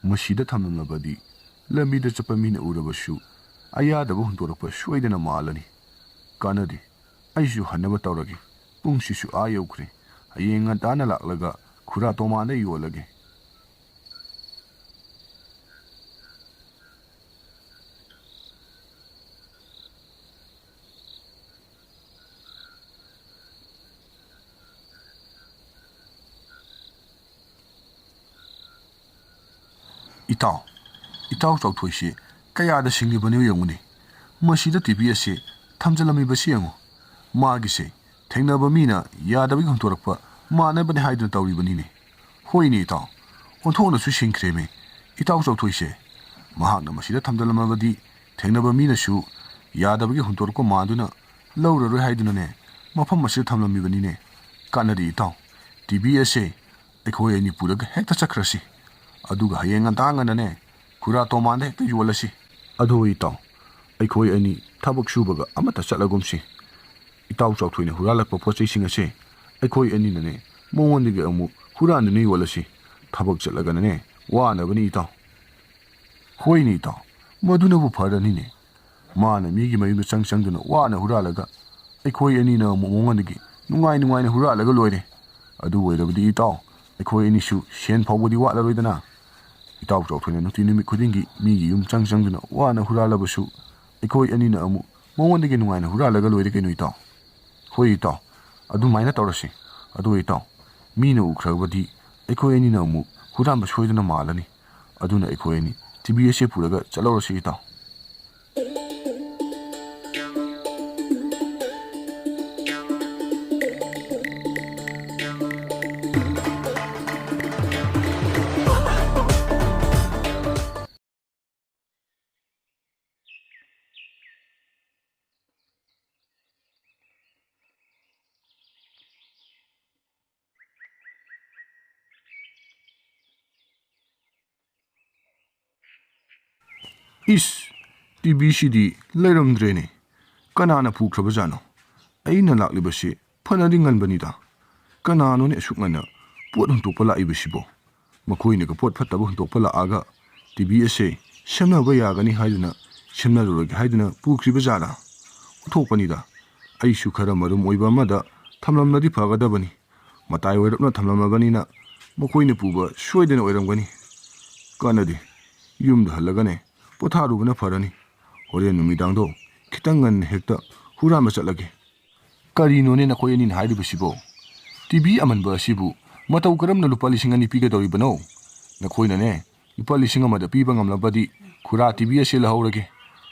ꯃꯁꯤꯗ ꯊꯝꯂꯝꯂꯕꯗꯤ ꯂꯝꯕꯤꯗ ꯆꯠꯄ ꯃꯤꯅ ꯎꯔꯕꯁꯨ ꯑꯌꯥꯗꯕ ꯍꯨꯟꯗꯣꯔꯛꯄ ꯁꯣꯏꯗꯅ ꯃꯥꯜꯂꯅꯤ꯫ ꯀꯥꯟꯅꯗꯦ, ꯑꯩꯁꯨ ꯍꯟꯅꯕ ꯇꯧꯔꯒꯦ꯫ ꯄꯨꯡꯁꯤꯁꯨ ꯑꯥ ꯌꯧꯈ꯭ꯔꯦ꯫ ꯍꯌꯦꯡ ꯉꯟꯇꯥꯅ ꯂꯥꯛꯂꯒ ꯈꯨꯔꯥ ꯇꯣꯃꯥꯟꯗ ꯌꯣꯜꯂꯒꯦ꯫ ꯏꯇꯥꯎ, ꯏꯇꯥꯎ ꯆꯥꯎꯊꯣꯏꯁꯤ ꯀꯌꯥꯗ ꯁꯤꯡꯂꯤꯕꯅꯣ ꯌꯦꯡꯉꯨꯅꯦ꯫ ꯃꯁꯤꯗ ꯇꯤꯚꯤ ꯑꯁꯤ ꯊꯝꯖꯤꯜꯂꯝꯃꯤꯕꯁꯤ ꯌꯦꯡꯉꯨ꯫ ꯃꯥꯒꯤꯁꯦ ꯊꯦꯡꯅꯕ ꯃꯤꯅ ꯌꯥꯗꯕꯒꯤ ꯍꯨꯟꯗꯣꯔꯛꯄ ꯃꯥꯟꯅꯕꯅꯦ ꯍꯥꯏꯗꯨꯅ ꯇꯧꯔꯤꯕꯅꯤꯅꯦ꯫ ꯍꯣꯏꯅꯦ ꯏꯇꯥꯎ, ꯑꯣꯟꯊꯣꯛꯅꯁꯨ ꯁꯤꯡꯈ꯭ꯔꯦꯃꯦ ꯏꯇꯥꯎ ꯆꯥꯎꯊꯣꯏꯁꯦ꯫ ꯃꯍꯥꯛꯅ ꯃꯁꯤꯗ ꯊꯝꯖꯤꯜꯂꯝꯃꯕꯗꯤ ꯊꯦꯡꯅꯕ ꯃꯤꯅꯁꯨ ꯌꯥꯗꯕꯒꯤ ꯍꯨꯟꯗꯣꯔꯛꯄ ꯃꯥꯟꯗꯨꯅ ꯂꯧꯔꯔꯣꯏ ꯍꯥꯏꯗꯨꯅꯅꯦ ꯃꯐꯝ ꯑꯁꯤꯗ ꯊꯝꯂꯝꯃꯤꯕꯅꯤꯅꯦ꯫ ꯀꯥꯟꯅꯗꯦ ꯏꯇꯥꯎ, ꯇꯤꯚꯤ ꯑꯁꯦ ꯑꯩꯈꯣꯏ ꯑꯅꯤ ꯄꯨꯔꯒ ꯍꯦꯛꯇ ꯆꯠꯈ꯭ꯔꯁꯤ꯫ ꯑꯗꯨꯒ ꯍꯌꯦꯡ ꯉꯟꯇꯥ ꯉꯟꯅꯅꯦ ꯈꯨꯔꯥ ꯇꯣꯃꯥꯟꯗ ꯍꯦꯛꯇ ꯌꯣꯜꯂꯁꯤ꯫ ꯑꯗꯨ ꯏꯇꯥꯎ, ꯑꯩꯈꯣꯏ ꯑꯅꯤ ꯊꯕꯛ ꯁꯨꯕꯒ ꯑꯃꯠꯇ ꯆꯠꯂꯒꯨꯝꯁꯤ꯫ ꯏꯇꯥꯎ ꯆꯥꯎꯊꯣꯏꯅ ꯍꯨꯔꯥꯜꯂꯛꯄ ꯄꯣꯠ ꯆꯩꯁꯤꯡ ꯑꯁꯦ ꯑꯩꯈꯣꯏ ꯑꯅꯤꯅꯅꯦ ꯃꯉꯣꯟꯗꯒꯤ ꯑꯃꯨꯛ ꯍꯨꯔꯥꯟꯗꯨꯅ ꯌꯣꯜꯂꯁꯤ꯫ ꯊꯕꯛ ꯆꯠꯂꯒꯅꯅꯦ ꯋꯥꯅꯕꯅꯤ ꯏꯇꯥꯎ꯫ ꯍꯣꯏꯅꯦ ꯏꯇꯥꯎ, ꯃꯗꯨꯅꯕꯨ ꯐꯔꯅꯤꯅꯦ꯫ ꯃꯥꯅ ꯃꯤꯒꯤ ꯃꯌꯨꯝꯗ ꯆꯪ ꯆꯪꯗꯨꯅ ꯋꯥꯅ ꯍꯨꯔꯥꯜꯂꯒ ꯑꯩꯈꯣꯏ ꯑꯅꯤꯅ ꯑꯃꯨꯛ ꯃꯉꯣꯟꯗꯒꯤ ꯅꯨꯡꯉꯥꯏ ꯅꯨꯡꯉꯥꯏꯅ ꯍꯨꯔꯥꯜꯂꯒ ꯂꯣꯏꯔꯦ꯫ ꯑꯗꯨ ꯑꯣꯏꯔꯕꯗꯤ ꯏꯇꯥꯎ, ꯑꯩꯈꯣꯏ ꯑꯅꯤꯁꯨ ꯁꯦꯟ ꯐꯥꯎꯕꯗꯤ ꯋꯥꯠꯂꯔꯣꯏꯗꯅ꯫ ꯏꯇꯥꯎ ꯆꯥꯎꯊꯣꯏꯅ ꯅꯨꯡꯇꯤ ꯅꯨꯃꯤꯠ ꯈꯨꯗꯤꯡꯒꯤ ꯃꯤꯒꯤ ꯌꯨꯝ ꯆꯪ ꯆꯪꯗꯨꯅ ꯋꯥꯅ ꯍꯨꯔꯥꯜꯂꯕꯁꯨ ꯑꯩꯈꯣꯏ ꯑꯅꯤꯅ ꯑꯃꯨꯛ ꯃꯉꯣꯟꯗꯒꯤ ꯅꯨꯡꯉꯥꯏꯅ ꯍꯨꯔꯥꯜꯂꯒ ꯂꯣꯏꯔꯦ ꯀꯩꯅꯣ ꯏꯇꯥꯎ꯫ ꯍꯣꯏ ꯏꯇꯥꯎ, ꯑꯗꯨꯃꯥꯏꯅ ꯇꯧꯔꯁꯤ꯫ ꯑꯗꯨ ꯏꯇꯥꯎ, ꯃꯤꯅ ꯎꯈ꯭ꯔꯕꯗꯤ ꯑꯩꯈꯣꯏ ꯑꯅꯤꯅ ꯑꯃꯨꯛ ꯍꯨꯔꯥꯟꯕ ꯁꯣꯏꯗꯅ ꯃꯥꯜꯂꯅꯤ꯫ ꯑꯗꯨꯅ ꯑꯩꯈꯣꯏ ꯑꯅꯤ ꯇꯤꯚꯤ ꯑꯁꯦ ꯄꯨꯔꯒ ꯆꯠꯍꯧꯔꯁꯤ ꯏꯇꯥꯎ꯫ "ꯏꯁ, ꯇꯤꯚꯤꯁꯤꯗꯤ ꯂꯩꯔꯝꯗ꯭ꯔꯦꯅꯦ꯫ ꯀꯅꯥꯅ ꯄꯨꯈ꯭ꯔꯕꯖꯥꯠꯅꯣ? ꯑꯩꯅ ꯂꯥꯛꯂꯤꯕꯁꯤ ꯐꯅꯗꯤ ꯉꯟꯕꯅꯤꯗ꯫ ꯀꯅꯥꯅꯣꯅꯦ ꯑꯁꯨꯛ ꯉꯟꯅ ꯄꯣꯠ ꯍꯨꯟꯇꯣꯛꯄ ꯂꯥꯛꯏꯕꯁꯤꯕꯣ? ꯃꯈꯣꯏꯅꯒ ꯄꯣꯠ ꯐꯠꯇꯕ ꯍꯨꯟꯇꯣꯛꯄ ꯂꯥꯛꯑꯒ ꯇꯤꯚꯤ ꯑꯁꯦ ꯁꯦꯝꯅꯕ ꯌꯥꯒꯅꯤ ꯍꯥꯏꯗꯨꯅ ꯁꯦꯝꯅꯔꯨꯔꯒꯦ ꯍꯥꯏꯗꯨꯅ ꯄꯨꯈ꯭ꯔꯤꯕ ꯖꯥꯠꯂꯥ? ꯑꯣꯟꯊꯣꯛꯄꯅꯤꯗ꯫ ꯑꯩꯁꯨ ꯈꯔ ꯃꯔꯨꯝ ꯑꯣꯏꯕ ꯑꯃꯗ ꯊꯝꯂꯝꯂꯗꯤ ꯐꯒꯗꯕꯅꯤ꯫ ꯃꯇꯥꯏ ꯑꯣꯏꯔꯞꯅ ꯊꯝꯂꯝꯂꯕꯅꯤꯅ ꯃꯈꯣꯏꯅ ꯄꯨꯕ ꯁꯣꯏꯗꯅ ꯑꯣꯏꯔꯝꯒꯅꯤ꯫ ꯀꯥꯟꯅꯗꯦ꯫ ꯌꯨꯝꯗ ꯍꯜꯂꯒꯅꯦ ꯄꯣꯊꯥꯔꯨꯕꯅ ꯐꯔꯅꯤ꯫ ꯍꯣꯔꯦꯟ ꯅꯨꯃꯤꯗꯥꯡꯗꯣ ꯈꯤꯇꯪ ꯉꯟꯅ ꯍꯦꯛꯇ ꯍꯨꯔꯥꯟꯕ ꯆꯠꯂꯒꯦ꯫" "ꯀꯔꯤꯅꯣꯅꯦ ꯅꯈꯣꯏ ꯑꯅꯤꯅ ꯍꯥꯏꯔꯤꯕꯁꯤꯕꯣ? ꯇꯤꯚꯤ ꯑꯃꯟꯕ ꯑꯁꯤꯕꯨ ꯃꯇꯧ ꯀꯔꯝꯅ ꯂꯨꯄꯥ ꯂꯤꯁꯤꯡ ꯑꯅꯤ ꯄꯤꯒꯗꯧꯔꯤꯕꯅꯣ? ꯅꯈꯣꯏꯅꯅꯦ ꯂꯨꯄꯥ ꯂꯤꯁꯤꯡ ꯑꯃꯗ ꯄꯤꯕ ꯉꯝꯂꯕꯗꯤ ꯈꯨꯔꯥ ꯇꯤꯚꯤ ꯑꯁꯦ ꯂꯧꯍꯧꯔꯒꯦ꯫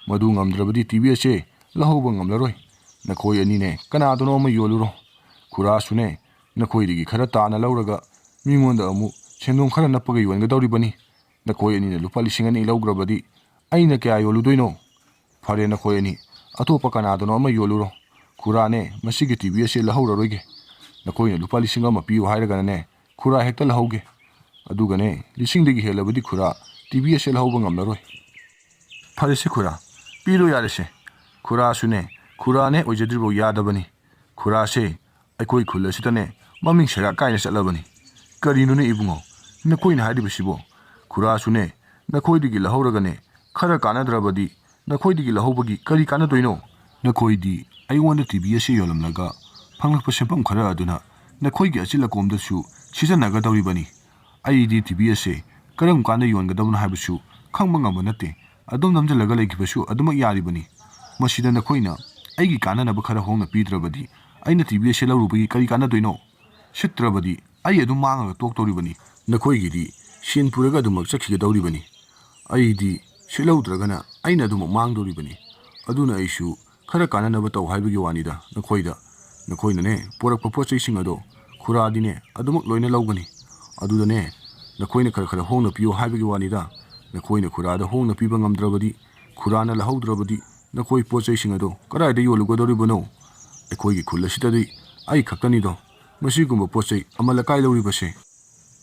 ꯃꯗꯨ ꯉꯝꯗ꯭ꯔꯕꯗꯤ ꯇꯤꯚꯤ ꯑꯁꯦ ꯂꯧꯍꯧꯕ ꯉꯝꯂꯔꯣꯏ꯫ ꯅꯈꯣꯏ ꯑꯅꯤꯅꯦ ꯀꯅꯥꯗꯅꯣ ꯑꯃ ꯌꯣꯜꯂꯨꯔꯣ꯫ ꯈꯨꯔꯥꯁꯨꯅꯦ ꯅꯈꯣꯏꯗꯒꯤ ꯈꯔ ꯇꯥꯅ ꯂꯧꯔꯒ ꯃꯤꯉꯣꯟꯗ ꯑꯃꯨꯛ ꯁꯦꯟꯗꯣꯡ ꯈꯔ ꯅꯞꯄꯒ ꯌꯣꯟꯒꯗꯧꯔꯤꯕꯅꯤ꯫ ꯅꯈꯣꯏ ꯑꯅꯤꯅ ꯂꯨꯄꯥ ꯂꯤꯁꯤꯡ ꯑꯅꯤ ꯂꯧꯈ꯭ꯔꯕꯗꯤ ꯑꯩꯅ ꯀꯌꯥ ꯌꯣꯜꯂꯨꯗꯣꯏꯅꯣ? ꯐꯔꯦ, ꯅꯈꯣꯏ ꯑꯅꯤ ꯑꯇꯣꯞꯄ ꯀꯅꯥꯗꯅꯣ ꯑꯃ ꯌꯣꯜꯂꯨꯔꯣ꯫ ꯈꯨꯔꯥꯅꯦ ꯃꯁꯤꯒꯤ ꯇꯤꯚꯤ ꯑꯁꯦ ꯂꯧꯍꯧꯔꯔꯣꯏꯒꯦ꯫ ꯅꯈꯣꯏꯅ ꯂꯨꯄꯥ ꯂꯤꯁꯤꯡ ꯑꯃ ꯄꯤꯌꯨ ꯍꯥꯏꯔꯒꯅꯅꯦ ꯈꯨꯔꯥ ꯍꯦꯛꯇ ꯂꯧꯍꯧꯒꯦ꯫ ꯑꯗꯨꯒꯅꯦ ꯂꯤꯁꯤꯡꯗꯒꯤ ꯍꯦꯜꯂꯕꯗꯤ ꯈꯨꯔꯥ ꯇꯤꯚꯤ ꯑꯁꯦ ꯂꯧꯍꯧꯕ ꯉꯝꯂꯔꯣꯏ꯫" "ꯐꯔꯦꯁꯦ ꯈꯨꯔꯥ, ꯄꯤꯔꯣ ꯌꯥꯔꯦꯁꯦ꯫ ꯈꯨꯔꯥꯁꯨꯅꯦ ꯈꯨꯔꯥꯅꯦ ꯑꯣꯏꯖꯗ꯭ꯔꯤꯐꯥꯎ ꯌꯥꯗꯕꯅꯤ꯫ ꯈꯨꯔꯥꯁꯦ ꯑꯩꯈꯣꯏ ꯈꯨꯜ ꯑꯁꯤꯗꯅꯦ ꯃꯃꯤꯡ ꯁꯩꯔꯥꯛ ꯀꯥꯏꯅ ꯆꯠꯂꯕꯅꯤ꯫" "ꯀꯔꯤꯅꯣꯅꯦ ꯏꯕꯨꯡꯉꯣ ꯅꯈꯣꯏꯅ ꯍꯥꯏꯔꯤꯕꯁꯤꯕꯣ? ꯈꯨꯔꯥꯁꯨꯅꯦ ꯅꯈꯣꯏꯗꯒꯤ ꯂꯧꯍꯧꯔꯒꯅꯦ ꯈꯔ ꯀꯥꯟꯅꯗ꯭ꯔꯕꯗꯤ ꯅꯈꯣꯏꯗꯒꯤ ꯂꯧꯍꯧꯕꯒꯤ ꯀꯔꯤ ꯀꯥꯟꯅꯗꯣꯏꯅꯣ? ꯅꯈꯣꯏꯗꯤ ꯑꯩꯉꯣꯟꯗ ꯇꯤꯚꯤ ꯑꯁꯤ ꯌꯣꯜꯂꯝꯂꯒ ꯐꯪꯂꯛꯄ ꯁꯦꯟꯐꯝ ꯈꯔ ꯑꯗꯨꯅ ꯅꯈꯣꯏꯒꯤ ꯑꯆꯤꯜ ꯑꯀꯣꯝꯗꯁꯨ ꯁꯤꯖꯤꯟꯅꯒꯗꯧꯔꯤꯕꯅꯤ꯫ ꯑꯩꯗꯤ ꯇꯤꯚꯤ ꯑꯁꯦ ꯀꯔꯝ ꯀꯥꯟꯗ ꯌꯣꯟꯒꯗꯕꯅꯣ ꯍꯥꯏꯕꯁꯨ ꯈꯪꯕ ꯉꯝꯕ ꯅꯠꯇꯦ꯫ ꯑꯗꯨꯝ ꯅꯝꯁꯤꯜꯂꯒ ꯂꯩꯈꯤꯕꯁꯨ ꯑꯗꯨꯃꯛ ꯌꯥꯔꯤꯕꯅꯤ꯫ ꯃꯁꯤꯗ ꯅꯈꯣꯏꯅ ꯑꯩꯒꯤ ꯀꯥꯟꯅꯅꯕ ꯈꯔ ꯍꯣꯡꯅ ꯄꯤꯗ꯭ꯔꯕꯗꯤ ꯑꯩꯅ ꯇꯤꯚꯤ ꯑꯁꯦ ꯂꯧꯔꯨꯕꯒꯤ ꯀꯔꯤ ꯀꯥꯟꯅꯗꯣꯏꯅꯣ? ꯁꯤꯠꯇ꯭ꯔꯕꯗꯤ ꯑꯩ ꯑꯗꯨꯝ ꯃꯥꯡꯉꯒ ꯇꯣꯛꯇꯧꯔꯤꯕꯅꯤ꯫" "ꯅꯈꯣꯏꯒꯤꯗꯤ ꯁꯦꯟ ꯄꯨꯔꯒ ꯑꯗꯨꯃꯛ ꯆꯠꯈꯤꯒꯗꯧꯔꯤꯕꯅꯤ꯫ ꯑꯩꯗꯤ ꯁꯤꯠꯍꯧꯗ꯭ꯔꯒꯅ ꯑꯩꯅ ꯑꯗꯨꯃꯛ ꯃꯥꯡꯗꯧꯔꯤꯕꯅꯤ꯫ ꯑꯗꯨꯅ ꯑꯩꯁꯨ ꯈꯔ ꯀꯥꯟꯅꯅꯕ ꯇꯧ ꯍꯥꯏꯕꯒꯤ ꯋꯥꯅꯤꯗ ꯅꯈꯣꯏꯗ꯫ ꯅꯈꯣꯏꯅꯅꯦ ꯄꯨꯔꯛꯄ ꯄꯣꯠ ꯆꯩꯁꯤꯡ ꯑꯗꯣ ꯈꯨꯔꯥꯗꯤꯅꯦ ꯑꯗꯨꯃꯛ ꯂꯣꯏꯅ ꯂꯧꯒꯅꯤ꯫ ꯑꯗꯨꯗꯅꯦ ꯅꯈꯣꯏꯅ ꯈꯔ ꯈꯔ ꯍꯣꯡꯅ ꯄꯤꯌꯨ ꯍꯥꯏꯕꯒꯤ ꯋꯥꯅꯤꯗ꯫ ꯅꯈꯣꯏꯅ ꯈꯨꯔꯥꯗ ꯍꯣꯡꯅ ꯄꯤꯕ ꯉꯝꯗ꯭ꯔꯕꯗꯤ, ꯈꯨꯔꯥꯅ ꯂꯧꯍꯧꯗ꯭ꯔꯕꯗꯤ ꯅꯈꯣꯏ ꯄꯣꯠ ꯆꯩꯁꯤꯡ ꯑꯗꯣ ꯀꯗꯥꯏꯗ ꯌꯣꯜꯂꯨꯒꯗꯧꯔꯤꯕꯅꯣ? ꯑꯩꯈꯣꯏꯒꯤ ꯈꯨꯜ ꯑꯁꯤꯗꯗꯤ ꯑꯩ ꯈꯛꯇꯅꯤꯗꯣ ꯃꯁꯤꯒꯨꯝꯕ ꯄꯣꯠ ꯆꯩ ꯑꯃꯜ ꯑꯀꯥꯏ ꯂꯧꯔꯤꯕꯁꯦ꯫"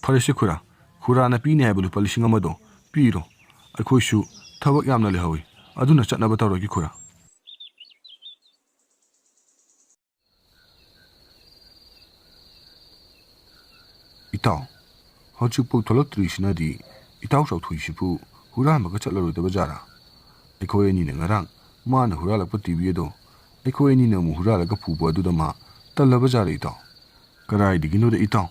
"ꯐꯔꯦꯁꯦ ꯈꯨꯔꯥ, ꯈꯨꯔꯥꯅ ꯄꯤꯅꯤ ꯍꯥꯏꯕ ꯂꯨꯄꯥ ꯂꯤꯁꯤꯡ ꯑꯃꯗꯣ ꯄꯤꯔꯣ꯫ ꯑꯩꯈꯣꯏꯁꯨ ꯊꯕꯛ ꯌꯥꯝꯅ ꯂꯩꯍꯧꯏ, ꯑꯗꯨꯅ ꯆꯠꯅꯕ ꯇꯧꯔꯒꯦ ꯈꯨꯔꯥ꯫ ꯏꯇꯥꯎ, ꯍꯧꯖꯤꯛꯐꯥꯎ ꯊꯣꯛꯂꯛꯇ꯭ꯔꯤꯁꯤꯅꯗꯤ ꯏꯇꯥꯎ ꯆꯥꯎꯊꯣꯏꯁꯤꯕꯨ ꯍꯨꯔꯥꯟꯕꯒ ꯆꯠꯂꯔꯣꯏꯗꯕ ꯖꯥꯔꯥ? ꯑꯩꯈꯣꯏ ꯑꯅꯤꯅ ꯉꯔꯥꯡ ꯃꯥꯅ ꯍꯨꯔꯥꯜꯂꯛꯄ ꯇꯤ ꯚꯤ ꯑꯗꯣ ꯑꯩꯈꯣꯏ ꯑꯅꯤꯅ ꯑꯃꯨꯛ ꯍꯨꯔꯥꯜꯂꯒ ꯄꯨꯕ ꯑꯗꯨꯗ ꯃꯥ ꯇꯜꯂꯕ ꯖꯥꯔꯥ ꯏꯇꯥꯎ? ꯀꯗꯥꯏꯗꯒꯤꯅꯣꯗ ꯏꯇꯥꯎ,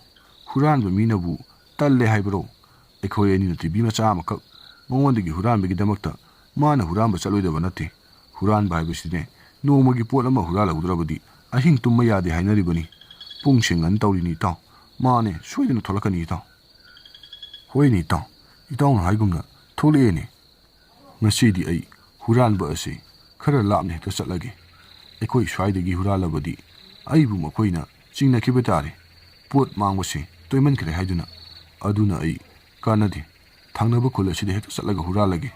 ꯍꯨꯔꯥꯟꯕ ꯃꯤꯅꯕꯨ ꯇꯜꯂꯦ ꯍꯥꯏꯕ꯭ꯔꯣ? ꯑꯩꯈꯣꯏ ꯑꯅꯤꯅ ꯇꯤ ꯚꯤ ꯃꯆꯥ ꯑꯃꯈꯛ ꯃꯉꯣꯟꯗꯒꯤ ꯍꯨꯔꯥꯟꯕꯒꯤꯗꯃꯛꯇ ꯃꯥꯅ ꯍꯨꯔꯥꯟꯕ ꯆꯠꯂꯣꯏꯗꯕ ꯅꯠꯇꯦ꯫ ꯍꯨꯔꯥꯟꯕ ꯍꯥꯏꯕꯁꯤꯅꯦ, ꯅꯣꯡꯃꯒꯤ ꯄꯣꯠ ꯑꯃ ꯍꯨꯔꯥꯜꯍꯧꯗ꯭ꯔꯕꯗꯤ ꯑꯍꯤꯡ ꯇꯨꯝꯕ ꯌꯥꯗꯦ ꯍꯥꯏꯅꯔꯤꯕꯅꯤ꯫ ꯄꯨꯡꯁꯦ ꯉꯟ ꯇꯧꯔꯤꯅꯤ ꯏꯇꯥꯎ꯫ ꯃꯥꯅꯦ, ꯁꯣꯏꯗꯅ ꯊꯣꯛꯂꯛꯀꯅꯤ ꯏꯇꯥꯎ꯫ ꯍꯣꯏꯅꯦ ꯏꯇꯥꯎ, ꯏꯇꯥꯎꯅ ꯍꯥꯏꯒꯨꯝꯅ ꯊꯣꯛꯂꯛꯑꯦꯅꯦ꯫ ꯉꯁꯤꯗꯤ ꯑꯩ ꯍꯨꯔꯥꯟꯕ ꯑꯁꯤ ꯈꯔ ꯂꯥꯞꯅ ꯍꯦꯛꯇ ꯆꯠꯂꯒꯦ꯫ ꯑꯩꯈꯣꯏ ꯁ꯭ꯋꯥꯏꯗꯒꯤ ꯍꯨꯔꯥꯜꯂꯕꯗꯤ ꯑꯩꯕꯨ ꯃꯈꯣꯏꯅ ꯆꯤꯡꯅꯈꯤꯕ ꯇꯥꯔꯦ꯫ ꯄꯣꯠ ꯃꯥꯡꯕꯁꯦ ꯇꯣꯏꯃꯟꯈ꯭ꯔꯦ ꯍꯥꯏꯗꯨꯅ꯫ ꯑꯗꯨꯅ ꯑꯩ ꯀꯥꯟꯅꯗꯦ, ꯊꯪꯅꯕ ꯈꯨꯜ ꯑꯁꯤꯗ ꯍꯦꯛꯇ ꯆꯠꯂꯒ ꯍꯨꯔꯥꯜꯂꯒꯦ꯫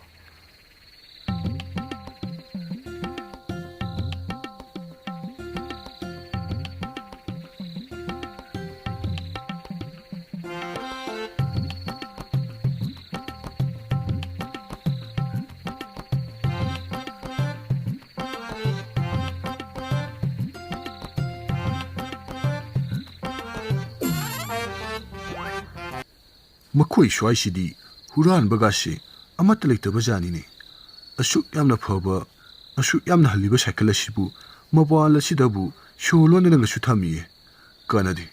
ꯃꯈꯣꯏ ꯁ꯭ꯋꯥꯏꯁꯤꯗꯤ ꯍꯨꯔꯥꯟꯕꯒꯥꯁꯦ ꯑꯃꯠꯇ ꯂꯩꯇꯕ ꯖꯥꯠꯅꯤꯅꯦ꯫ ꯑꯁꯨꯛ ꯌꯥꯝꯅ ꯐꯕ, ꯑꯁꯨꯛ ꯌꯥꯝꯅ ꯍꯜꯂꯤꯕ ꯁꯥꯏꯀꯜ ꯑꯁꯤꯕꯨ ꯃꯄꯥꯟ ꯑꯁꯤꯗꯕꯨ ꯁꯣ ꯂꯣꯟꯗꯅꯒꯁꯨ ꯊꯝꯃꯤꯌꯦ꯫ ꯀꯥꯟꯅꯗꯦ,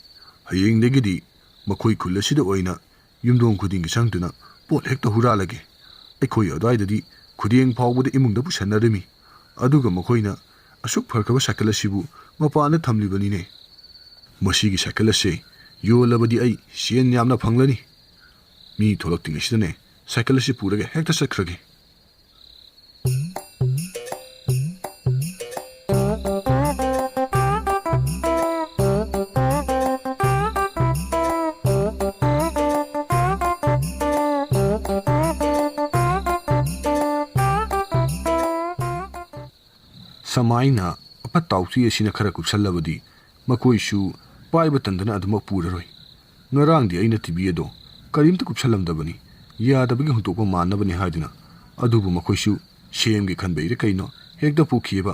ꯍꯌꯦꯡꯗꯒꯤꯗꯤ ꯃꯈꯣꯏ ꯈꯨꯜ ꯑꯁꯤꯗ ꯑꯣꯏꯅ ꯌꯨꯝꯊꯣꯡ ꯈꯨꯗꯤꯡꯒꯤ ꯆꯪꯗꯨꯅ ꯄꯣꯠ ꯍꯦꯛꯇ ꯍꯨꯔꯥꯜꯂꯒꯦ꯫ ꯑꯩꯈꯣꯏ ꯑꯗꯨꯋꯥꯏꯗꯗꯤ ꯈꯨꯗꯦꯡ ꯐꯥꯎꯕꯗ ꯏꯃꯨꯡꯗ ꯄꯨꯁꯟꯅꯔꯝꯃꯤ꯫ ꯑꯗꯨꯒ ꯃꯈꯣꯏꯅ ꯑꯁꯨꯛ ꯐꯈ꯭ꯔꯕ ꯁꯥꯏꯀꯜ ꯑꯁꯤꯕꯨ ꯃꯄꯥꯟꯗ ꯊꯝꯂꯤꯕꯅꯤꯅꯦ꯫ ꯃꯁꯤꯒꯤ ꯁꯥꯏꯀꯜ ꯑꯁꯤ ꯌꯣꯜꯂꯕꯗꯤ ꯑꯩ ꯁꯦꯟ ꯌꯥꯝꯅ ꯐꯪꯂꯅꯤ꯫ ꯃꯤ ꯊꯣꯛꯂꯛꯇ꯭ꯔꯤꯉꯩꯁꯤꯗꯅꯦ ꯁꯥꯏꯀꯜ ꯑꯁꯤ ꯄꯨꯔꯒ ꯍꯦꯛꯇ ꯆꯠꯈ꯭ꯔꯒꯦ꯫ ꯁꯃꯥꯏꯅ ꯑꯐꯠꯇ ꯍꯥꯎꯊꯤ ꯑꯁꯤꯅ ꯈꯔ ꯀꯨꯞꯁꯜꯂꯕꯗꯤ ꯃꯈꯣꯏꯁꯨ ꯄꯥꯏꯕ ꯇꯟꯗꯅ ꯑꯗꯨꯃꯛ ꯄꯨꯔꯔꯣꯏ꯫ ꯉꯔꯥꯡꯗꯤ ꯑꯩꯅ ꯇꯤ ꯚꯤ ꯑꯗꯣ ꯀꯔꯤꯝꯇ ꯀꯨꯞꯁꯜꯂꯝꯗꯕꯅꯤ, ꯌꯥꯗꯕꯒꯤ ꯍꯨꯟꯗꯣꯛꯄ ꯃꯥꯟꯅꯕꯅꯤ ꯍꯥꯏꯗꯨꯅ꯫ ꯑꯗꯨꯕꯨ ꯃꯈꯣꯏꯁꯨ ꯁꯦꯝꯒꯦ ꯈꯟꯕꯩꯔ ꯀꯩꯅꯣ ꯍꯦꯛꯇ ꯄꯨꯈꯤꯑꯕ꯫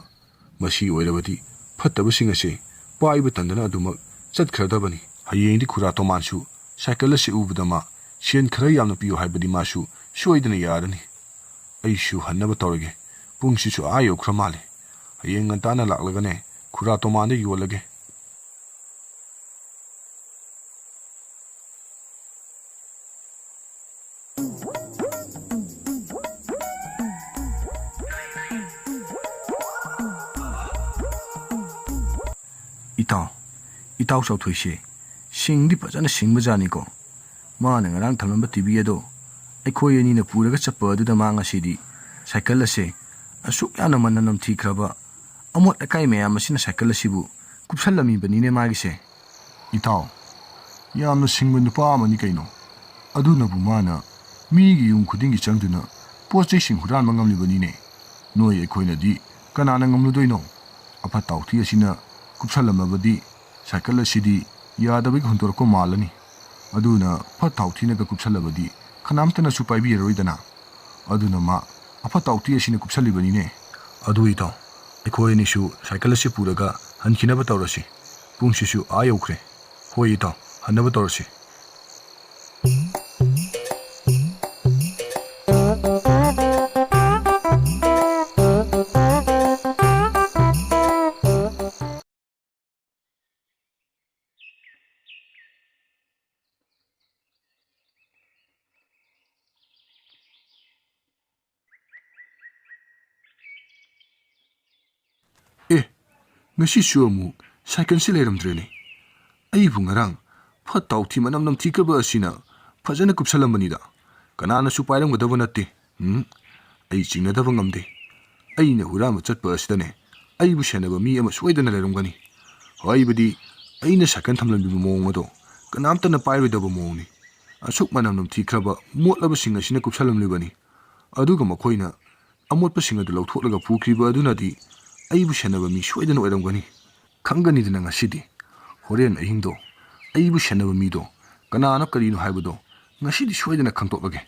ꯃꯁꯤ ꯑꯣꯏꯔꯕꯗꯤ ꯐꯠꯇꯕꯁꯤꯡ ꯑꯁꯦ ꯄꯥꯏꯕ ꯇꯟꯗꯅ ꯑꯗꯨꯃꯛ ꯆꯠꯈ꯭ꯔꯗꯕꯅꯤ꯫ ꯍꯌꯦꯡꯗꯤ ꯈꯨꯔꯥ ꯇꯣꯃꯥꯟꯁꯨ ꯁꯥꯏꯀꯜ ꯑꯁꯤ ꯎꯕꯗ ꯃꯥ ꯁꯦꯟ ꯈꯔ ꯌꯥꯝꯅ ꯄꯤꯌꯨ ꯍꯥꯏꯕꯗꯤ ꯃꯥꯁꯨ ꯁꯣꯏꯗꯅ ꯌꯥꯔꯅꯤ꯫ ꯑꯩꯁꯨ ꯍꯟꯅꯕ ꯇꯧꯔꯒꯦ꯫ ꯄꯨꯡꯁꯤꯁꯨ ꯑꯥ ꯌꯧꯈ꯭ꯔ ꯃꯥꯜꯂꯦ꯫ ꯍꯌꯦꯡ ꯉꯟꯇꯥꯅ ꯂꯥꯛꯂꯒꯅꯦ ꯈꯨꯔꯥ ꯇꯣꯃꯥꯟꯗ ꯌꯣꯜꯂꯒꯦ꯫ ꯏꯇꯥꯎ, ꯏꯇꯥꯎ ꯆꯥꯎꯊꯣꯏꯁꯦ ꯁꯤꯡꯗꯤ ꯐꯖꯅ ꯁꯤꯡꯕꯖꯥꯠꯅꯤꯀꯣ꯫ ꯃꯥꯅ ꯉꯔꯥꯡ ꯊꯝꯂꯝꯕ ꯇꯤꯚꯤ ꯑꯗꯣ ꯑꯩꯈꯣꯏ ꯑꯅꯤꯅ ꯄꯨꯔꯒ ꯆꯠꯄ ꯑꯗꯨꯗ ꯃꯥ ꯉꯁꯤꯗꯤ ꯁꯥꯏꯀꯜ ꯑꯁꯦ ꯑꯁꯨꯛ ꯌꯥꯝꯅ ꯃꯅꯝ ꯅꯝꯊꯤꯈ꯭ꯔꯕ ꯑꯃꯣꯠ ꯑꯀꯥꯏ ꯃꯌꯥꯝ ꯑꯁꯤꯅ ꯁꯥꯏꯀꯜ ꯑꯁꯤꯕꯨ ꯀꯨꯞꯁꯜꯂꯝꯃꯤꯕꯅꯤꯅꯦ ꯃꯥꯒꯤꯁꯦ꯫ ꯏꯇꯥꯎ, ꯌꯥꯝꯅ ꯁꯤꯡꯕ ꯅꯨꯄꯥ ꯑꯃꯅꯤ ꯀꯩꯅꯣ꯫ ꯑꯗꯨꯅꯕꯨ ꯃꯥꯅ ꯃꯤꯒꯤ ꯌꯨꯝ ꯈꯨꯗꯤꯡꯒꯤ ꯆꯪꯗꯨꯅ ꯄꯣꯠ ꯆꯩꯁꯤꯡ ꯍꯨꯔꯥꯟꯕ ꯉꯝꯂꯤꯕꯅꯤꯅꯦ꯫ ꯅꯣꯏ ꯑꯩꯈꯣꯏꯅꯗꯤ ꯀꯅꯥꯅ ꯉꯝꯂꯨꯗꯣꯏꯅꯣ? ꯑꯐꯠꯇ ꯍꯥꯎꯊꯤ ꯑꯁꯤꯅ ꯀꯨꯞꯁꯜꯂꯝꯂꯕꯗꯤ ꯁꯥꯏꯀꯜ ꯑꯁꯤꯗꯤ ꯌꯥꯗꯕꯒꯤ ꯍꯨꯟꯗꯣꯔꯛꯄ ꯃꯥꯜꯂꯅꯤ꯫ ꯑꯗꯨꯅ ꯐꯠꯇ ꯍꯥꯎꯊꯤꯅꯒ ꯀꯨꯞꯁꯜꯂꯕꯗꯤ ꯀꯅꯥꯝꯇꯅꯁꯨ ꯄꯥꯏꯕꯤꯔꯔꯣꯏꯗꯅ꯫ ꯑꯗꯨꯅ ꯃꯥ ꯑꯐꯠꯇ ꯍꯥꯎꯊꯤ ꯑꯁꯤꯅ ꯀꯨꯞꯁꯜꯂꯤꯕꯅꯤꯅꯦ꯫ ꯑꯗꯨ ꯏꯇꯥꯎ, ꯑꯩꯈꯣꯏ ꯑꯅꯤꯁꯨ ꯁꯥꯏꯀꯜ ꯑꯁꯤ ꯄꯨꯔꯒ ꯍꯟꯈꯤꯅꯕ ꯇꯧꯔꯁꯤ꯫ ꯄꯨꯡꯁꯤꯁꯨ ꯑꯥ ꯌꯧꯈ꯭ꯔꯦ꯫ ꯍꯣꯏ ꯏꯇꯥꯎ, ꯍꯟꯅꯕ ꯇꯧꯔꯁꯤ꯫ ꯑꯦ, ꯉꯁꯤꯁꯨ ꯑꯃꯨꯛ ꯁꯥꯏꯀꯜꯁꯤ ꯂꯩꯔꯝꯗ꯭ꯔꯦꯅꯦ꯫ ꯑꯩꯕꯨ ꯉꯔꯥꯡ ꯐꯠꯇ ꯍꯥꯎꯊꯤ ꯃꯅꯝ ꯅꯝꯊꯤꯈ꯭ꯔꯕ ꯑꯁꯤꯅ ꯐꯖꯅ ꯀꯨꯞꯁꯜꯂꯝꯕꯅꯤꯗ꯫ ꯀꯅꯥꯅꯁꯨ ꯄꯥꯏꯔꯝꯒꯗꯕ ꯅꯠꯇꯦ꯫ ꯎꯝ, ꯑꯩ ꯆꯤꯡꯅꯗꯕ ꯉꯝꯗꯦ꯫ ꯑꯩꯅ ꯍꯨꯔꯥꯟꯕ ꯆꯠꯄ ꯑꯁꯤꯗꯅꯦ, ꯑꯩꯕꯨ ꯁꯦꯟꯅꯕ ꯃꯤ ꯑꯃ ꯁꯣꯏꯗꯅ ꯂꯩꯔꯝꯒꯅꯤ꯫ ꯍꯥꯏꯕꯗꯤ ꯑꯩꯅ ꯁꯥꯏꯀꯜ ꯊꯝꯂꯝꯂꯤꯕ ꯃꯑꯣꯡ ꯑꯗꯣ ꯀꯅꯥꯝꯇꯅ ꯄꯥꯏꯔꯣꯏꯗꯕ ꯃꯑꯣꯡꯅꯤ꯫ ꯑꯁꯨꯛ ꯃꯅꯝ ꯅꯝꯊꯤꯈ꯭ꯔꯕ ꯃꯣꯠꯂꯕꯁꯤꯡ ꯑꯁꯤꯅ ꯀꯨꯞꯁꯜꯂꯝꯂꯤꯕꯅꯤ꯫ ꯑꯗꯨꯒ ꯃꯈꯣꯏꯅ ꯑꯃꯣꯠꯄꯁꯤꯡ ꯑꯗꯨ ꯂꯧꯊꯣꯛꯂꯒ ꯄꯨꯈ꯭ꯔꯤꯕ ꯑꯗꯨꯅꯗꯤ ꯑꯩꯕꯨ ꯁꯦꯟꯅꯕ ꯃꯤ ꯁꯣꯏꯗꯅ ꯑꯣꯏꯔꯝꯒꯅꯤ꯫ ꯈꯪꯒꯅꯤꯗꯅ ꯉꯁꯤꯗꯤ꯫ ꯍꯣꯔꯦꯟ ꯑꯍꯤꯡꯗꯣ ꯑꯩꯕꯨ ꯁꯦꯟꯅꯕ ꯃꯤꯗꯣ ꯀꯅꯥꯅꯣ ꯀꯔꯤꯅꯣ ꯍꯥꯏꯕꯗꯣ ꯉꯁꯤꯗꯤ ꯁꯣꯏꯗꯅ ꯈꯪꯗꯣꯛꯂꯒꯦ꯫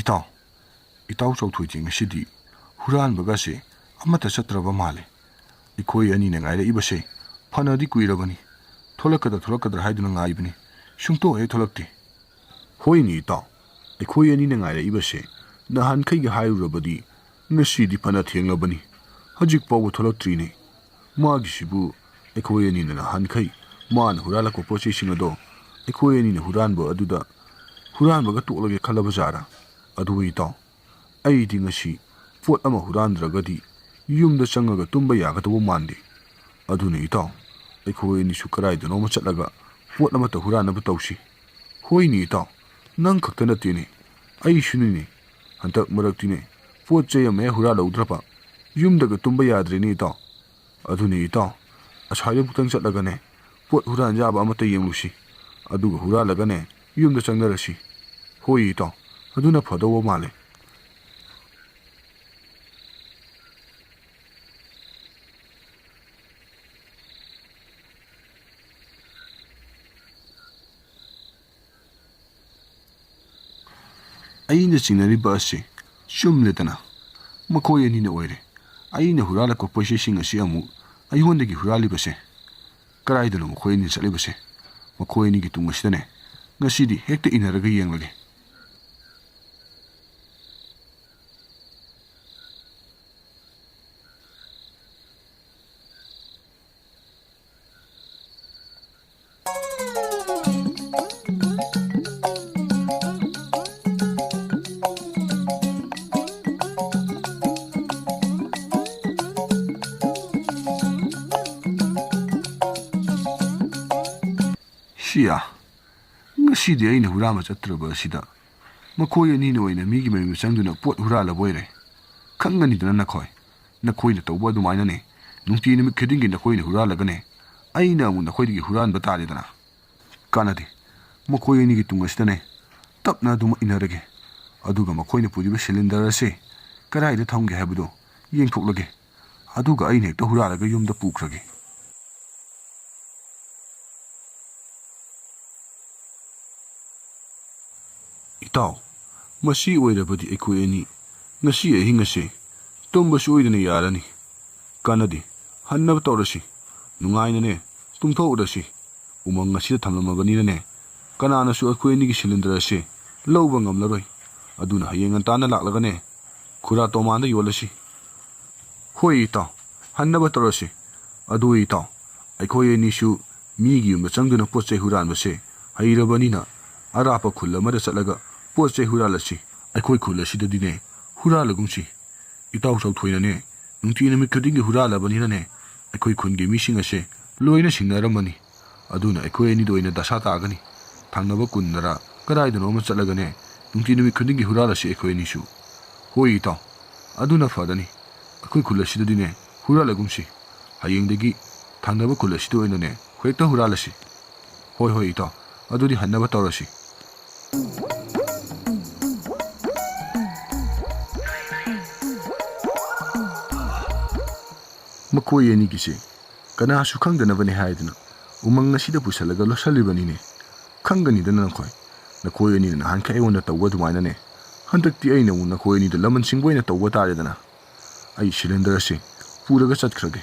ꯏꯇꯥꯎ, ꯏꯇꯥꯎ ꯆꯥꯎꯊꯣꯏꯗꯤ ꯉꯁꯤꯗꯤ ꯍꯨꯔꯥꯟꯕꯒꯁꯦ ꯑꯃꯠꯇ ꯆꯠꯇ꯭ꯔꯕ ꯃꯥꯜꯂꯦ꯫ ꯑꯩꯈꯣꯏ ꯑꯅꯤꯅ ꯉꯥꯏꯔꯛꯏꯕꯁꯦ ꯐꯅꯗꯤ ꯀꯨꯏꯔꯕꯅꯤ꯫ ꯊꯣꯛꯂꯛꯀꯗ꯭ꯔꯥ ꯊꯣꯛꯂꯛꯀꯗ꯭ꯔꯥ ꯍꯥꯏꯗꯨꯅ ꯉꯥꯏꯕꯅꯤ, ꯁꯨꯡꯊꯣꯛ ꯍꯦꯛ ꯊꯣꯛꯂꯛꯇꯦ꯫ ꯍꯣꯏꯅꯦ ꯏꯇꯥꯎ, ꯑꯩꯈꯣꯏ ꯑꯅꯤꯅ ꯉꯥꯏꯔꯛꯏꯕꯁꯦ ꯅꯍꯥꯟꯈꯩꯒ ꯍꯥꯏꯔꯨꯔꯕꯗꯤ ꯉꯁꯤꯗꯤ ꯐꯅ ꯊꯦꯡꯂꯕꯅꯤ, ꯍꯧꯖꯤꯛ ꯐꯥꯎꯕ ꯊꯣꯛꯂꯛꯇ꯭ꯔꯤꯅꯦ꯫ ꯃꯥꯒꯤꯁꯤꯕꯨ ꯑꯩꯈꯣꯏ ꯑꯅꯤꯅ ꯅꯍꯥꯟꯈꯩ ꯃꯥꯅ ꯍꯨꯔꯥꯜꯂꯛꯄ ꯄꯣꯠ ꯆꯩꯁꯤꯡ ꯑꯗꯣ ꯑꯩꯈꯣꯏ ꯑꯅꯤꯅ ꯍꯨꯔꯥꯟꯕ ꯑꯗꯨꯗ ꯍꯨꯔꯥꯟꯕꯒ ꯇꯣꯛꯂꯒꯦ ꯈꯜꯂꯕ ꯖꯥꯠꯔꯥ? ꯑꯗꯨ ꯏꯇꯥꯎ, ꯑꯩꯗꯤ ꯉꯁꯤ ꯄꯣꯠ ꯑꯃ ꯍꯨꯔꯥꯟꯗ꯭ꯔꯒꯗꯤ ꯌꯨꯝꯗ ꯆꯪꯉꯒ ꯇꯨꯝꯕ ꯌꯥꯒꯗꯧꯕ ꯃꯥꯟꯗꯦ꯫ ꯑꯗꯨꯅ ꯏꯇꯥꯎ, ꯑꯩꯈꯣꯏ ꯑꯅꯤꯁꯨ ꯀꯗꯥꯏꯗꯅꯣꯃ ꯆꯠꯂꯒ ꯄꯣꯠ ꯑꯃꯠꯇ ꯍꯨꯔꯥꯟꯅꯕ ꯇꯧꯁꯤ꯫ ꯍꯣꯏꯅꯦ ꯏꯇꯥꯎ, ꯅꯪ ꯈꯛꯇ ꯅꯠꯇꯦꯅꯦ, ꯑꯩꯁꯨꯅꯤꯅꯦ꯫ ꯍꯟꯗꯛ ꯃꯔꯛꯇꯤꯅꯦ, ꯄꯣꯠ ꯆꯩ ꯑꯃ ꯍꯦꯛ ꯍꯨꯔꯥꯜꯍꯧꯗ꯭ꯔꯕ ꯌꯨꯝꯗꯒ ꯇꯨꯝꯕ ꯌꯥꯗ꯭ꯔꯦꯅꯦ ꯏꯇꯥꯎ꯫ ꯑꯗꯨꯅꯦ ꯏꯇꯥꯎ, ꯑꯁ꯭ꯋꯥꯏꯗꯕꯨꯛꯇꯪ ꯆꯠꯂꯒꯅꯦ, ꯄꯣꯠ ꯍꯨꯔꯥꯟ ꯌꯥꯕ ꯑꯃꯠꯇ ꯌꯦꯡꯂꯨꯁꯤ꯫ ꯑꯗꯨꯒ ꯍꯨꯔꯥꯜꯂꯒꯅꯦ, ꯌꯨꯝꯗ ꯆꯪꯅꯔꯁꯤ꯫ ꯍꯣꯏ ꯏꯇꯥꯎ, ꯑꯗꯨꯅ ꯐꯗꯧꯕ ꯃꯥꯜꯂꯦ꯫ ꯑꯩꯅ ꯆꯤꯡꯅꯔꯤꯕ ꯑꯁꯤ ꯆꯨꯝꯂꯦꯗꯅ꯫ ꯃꯈꯣꯏ ꯑꯅꯤꯅ ꯑꯣꯏꯔꯦ꯫ ꯑꯩꯅ ꯍꯨꯔꯥꯜꯂꯛꯄ ꯄꯣꯠꯆꯩꯁꯤꯡ ꯑꯁꯤ ꯑꯃꯨꯛ ꯑꯩꯉꯣꯟꯗꯒꯤ ꯍꯨꯔꯥꯜꯂꯤꯕꯁꯦ꯫ ꯀꯗꯥꯏꯗꯅꯣ ꯃꯈꯣꯏ ꯑꯅꯤ ꯆꯠꯂꯤꯕꯁꯦ? ꯃꯈꯣꯏ ꯑꯅꯤꯒꯤ ꯇꯨꯡ ꯑꯁꯤꯗꯅꯦ ꯉꯁꯤꯗꯤ ꯍꯦꯛꯇ ꯏꯟꯅꯔꯒ ꯌꯦꯡꯂꯒꯦ꯫ ꯁꯤꯌꯥ, ꯉꯁꯤꯗꯤ ꯑꯩꯅ ꯍꯨꯔꯥꯟꯕ ꯆꯠꯇ꯭ꯔꯕ ꯑꯁꯤꯗ ꯃꯈꯣꯏ ꯑꯅꯤꯅ ꯑꯣꯏꯅ ꯃꯤꯒꯤ ꯃꯌꯨꯝꯗ ꯆꯪꯗꯨꯅ ꯄꯣꯠ ꯍꯨꯔꯥꯜꯂꯕ ꯑꯣꯏꯔꯦ꯫ ꯈꯪꯒꯅꯤꯗꯅ ꯅꯈꯣꯏ꯫ ꯅꯈꯣꯏꯅ ꯇꯧꯕ ꯑꯗꯨꯃꯥꯏꯅꯅꯦ, ꯅꯨꯡꯇꯤ ꯅꯨꯃꯤꯠ ꯈꯨꯗꯤꯡꯒꯤ ꯅꯈꯣꯏꯅ ꯍꯨꯔꯥꯜꯂꯒꯅꯦ, ꯑꯩꯅ ꯑꯃꯨꯛ ꯅꯈꯣꯏꯗꯒꯤ ꯍꯨꯔꯥꯟꯕ ꯇꯥꯔꯦꯗꯅ꯫ ꯀꯥꯟꯅꯗꯦ꯫ ꯃꯈꯣꯏ ꯑꯅꯤꯒꯤ ꯇꯨꯡ ꯑꯁꯤꯗꯅꯦ ꯇꯞꯅ ꯑꯗꯨꯃꯛ ꯏꯟꯅꯔꯒꯦ꯫ ꯑꯗꯨꯒ ꯃꯈꯣꯏꯅ ꯄꯨꯔꯤꯕ ꯁꯤꯂꯤꯟꯗꯔ ꯑꯁꯦ ꯀꯗꯥꯏꯗ ꯊꯝꯒꯦ ꯍꯥꯏꯕꯗꯨ ꯌꯦꯡꯊꯣꯛꯂꯒꯦ꯫ ꯑꯗꯨꯒ ꯑꯩꯅ ꯍꯦꯛꯇ ꯍꯨꯔꯥꯜꯂꯒ ꯌꯨꯝꯗ ꯄꯨꯈ꯭ꯔꯒꯦ꯫ ꯏꯇꯥꯎ, ꯃꯁꯤ ꯑꯣꯏꯔꯕꯗꯤ ꯑꯩꯈꯣꯏ ꯑꯅꯤ ꯉꯁꯤ ꯑꯍꯤꯡ ꯑꯁꯦ ꯇꯨꯝꯕꯁꯨ ꯑꯣꯏꯗꯅ ꯌꯥꯔꯅꯤ꯫ ꯀꯥꯟꯅꯗꯦ, ꯍꯟꯅꯕ ꯇꯧꯔꯁꯤ, ꯅꯨꯡꯉꯥꯏꯅꯅꯦ ꯇꯨꯝꯊꯣꯛꯎꯔꯁꯤ꯫ ꯎꯃꯪ ꯑꯁꯤꯗ ꯊꯝꯂꯝꯃꯕꯅꯤꯅꯅꯦ, ꯀꯅꯥꯅꯁꯨ ꯑꯩꯈꯣꯏ ꯑꯅꯤꯒꯤ ꯁꯤꯂꯤꯟꯗꯔ ꯑꯁꯦ ꯂꯧꯕ ꯉꯝꯂꯔꯣꯏ꯫ ꯑꯗꯨꯅ ꯍꯌꯦꯡ ꯉꯟꯇꯥꯅ ꯂꯥꯛꯂꯒꯅꯦ, ꯈꯨꯔꯥ ꯇꯣꯃꯥꯟꯗ ꯌꯣꯜꯂꯁꯤ꯫ ꯍꯣꯏ ꯏꯇꯥꯎ, ꯍꯟꯅꯕ ꯇꯧꯔꯁꯤ꯫ ꯑꯗꯨ ꯏꯇꯥꯎ, ꯑꯩꯈꯣꯏ ꯑꯅꯤꯁꯨ ꯃꯤꯒꯤ ꯌꯨꯝꯗ ꯆꯪꯗꯨꯅ ꯄꯣꯠ ꯆꯩ ꯍꯨꯔꯥꯟꯕꯁꯦ ꯍꯩꯔꯕꯅꯤꯅ, ꯑꯔꯥꯞꯄ ꯈꯨꯜ ꯑꯃꯗ ꯆꯠꯂꯒ ꯄꯣꯠ ꯆꯩ ꯍꯨꯔꯥꯜꯂꯁꯤ꯫ ꯑꯩꯈꯣꯏ ꯈꯨꯜ ꯑꯁꯤꯗꯗꯤꯅꯦ ꯍꯨꯔꯥꯜꯂꯒꯨꯝꯁꯤ꯫ ꯏꯇꯥꯎ ꯆꯥꯎꯊꯣꯏꯅꯅꯦ ꯅꯨꯡꯇꯤ ꯅꯨꯃꯤꯠ ꯈꯨꯗꯤꯡꯒꯤ ꯍꯨꯔꯥꯜꯂꯕꯅꯤꯅꯅꯦ, ꯑꯩꯈꯣꯏ ꯈꯨꯟꯒꯤ ꯃꯤꯁꯤꯡ ꯑꯁꯦ ꯂꯣꯏꯅ ꯁꯤꯡꯅꯔꯝꯃꯅꯤ꯫ ꯑꯗꯨꯅ ꯑꯩꯈꯣꯏ ꯑꯅꯤꯗ ꯑꯣꯏꯅ ꯗꯁꯥ ꯇꯥꯒꯅꯤ꯫ ꯊꯪꯅꯕ ꯀꯨꯟꯗꯔ ꯀꯗꯥꯏꯗꯅꯣ ꯑꯃ ꯆꯠꯂꯒꯅꯦ, ꯅꯨꯡꯇꯤ ꯅꯨꯃꯤꯠ ꯈꯨꯗꯤꯡꯒꯤ ꯍꯨꯔꯥꯜꯂꯁꯤ ꯑꯩꯈꯣꯏ ꯑꯅꯤꯁꯨ꯫ ꯍꯣꯏ ꯏꯇꯥꯎ, ꯑꯗꯨꯅ ꯐꯔꯅꯤ꯫ ꯑꯩꯈꯣꯏ ꯈꯨꯜ ꯑꯁꯤꯗꯗꯤꯅꯦ ꯍꯨꯔꯥꯜꯂꯒꯨꯝꯁꯤ꯫ ꯍꯌꯦꯡꯗꯒꯤ ꯊꯪꯅꯕ ꯈꯨꯜ ꯑꯁꯤꯗ ꯑꯣꯏꯅꯅꯦ ꯍꯦꯛꯇ ꯍꯨꯔꯥꯜꯂꯁꯤ꯫ ꯍꯣꯏ ꯍꯣꯏ ꯏꯇꯥꯎ, ꯑꯗꯨꯗꯤ ꯍꯟꯅꯕ ꯇꯧꯔꯁꯤ꯫ ꯃꯈꯣꯏ ꯑꯅꯤꯒꯤꯁꯦ ꯀꯅꯥꯁꯨ ꯈꯪꯗꯅꯕꯅꯦ ꯍꯥꯏꯗꯨꯅ ꯎꯃꯪ ꯑꯁꯤꯗ ꯄꯨꯁꯜꯂꯒ ꯂꯣꯠꯁꯜꯂꯤꯕꯅꯤꯅꯦ꯫ ꯈꯪꯒꯅꯤꯗꯅ ꯅꯈꯣꯏ꯫ ꯅꯈꯣꯏ ꯑꯅꯤꯅ ꯅꯍꯥꯟꯈꯩ ꯑꯩꯉꯣꯟꯗ ꯇꯧꯕ ꯑꯗꯨꯃꯥꯏꯅꯅꯦ, ꯍꯟꯗꯛꯇꯤ ꯑꯩꯅ ꯑꯃꯨꯛ ꯅꯈꯣꯏ ꯑꯅꯤꯗ ꯂꯃꯟ ꯁꯤꯡꯕ ꯑꯣꯏꯅ ꯇꯧꯕ ꯇꯥꯔꯦꯗꯅ꯫ ꯑꯩ ꯁꯤꯂꯤꯟꯗꯔ ꯑꯁꯤ ꯄꯨꯔꯒ ꯆꯠꯈ꯭ꯔꯒꯦ꯫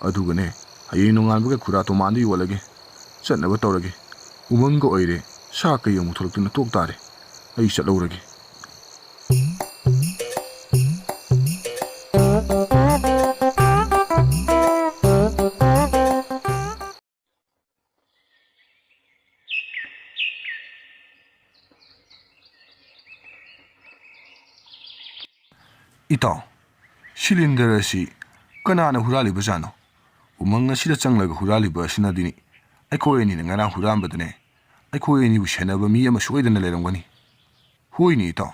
ꯑꯗꯨꯒꯅꯦ, ꯍꯌꯦꯡ ꯅꯣꯡꯉꯥꯟꯕꯒ ꯈꯨꯔꯥ ꯇꯣꯃꯥꯟꯗ ꯌꯣꯜꯂꯒꯦ꯫ ꯆꯠꯅꯕ ꯇꯧꯔꯒꯦ꯫ ꯎꯃꯪꯒ ꯑꯣꯏꯔꯦ, ꯁꯥ ꯀꯩ ꯑꯃꯨꯛ ꯊꯣꯛꯂꯛꯇꯨꯅ ꯇꯣꯛ ꯇꯥꯔꯦ꯫ ꯑꯩ ꯆꯠꯍꯧꯔꯒꯦ꯫ ꯏꯇꯥꯎ, ꯁꯤꯂꯤꯟꯗꯔ ꯑꯁꯤ ꯀꯅꯥꯅ ꯍꯨꯔꯥꯜꯂꯤꯕꯖꯥꯠꯅꯣ? ꯎꯃꯪ ꯑꯁꯤꯗ ꯆꯪꯂꯒ ꯍꯨꯔꯥꯜꯂꯤꯕ ꯑꯁꯤꯅꯗꯤꯅꯤ꯫ ꯑꯩꯈꯣꯏ ꯑꯅꯤꯅ ꯉꯔꯥꯡ ꯍꯨꯔꯥꯟꯕꯗꯅꯦ, ꯑꯩꯈꯣꯏ ꯑꯅꯤꯕꯨ ꯁꯦꯟꯅꯕ ꯃꯤ ꯑꯃ ꯁꯣꯏꯗꯅ ꯂꯩꯔꯝꯒꯅꯤ꯫ ꯍꯣꯏꯅꯦ ꯏꯇꯥꯎ,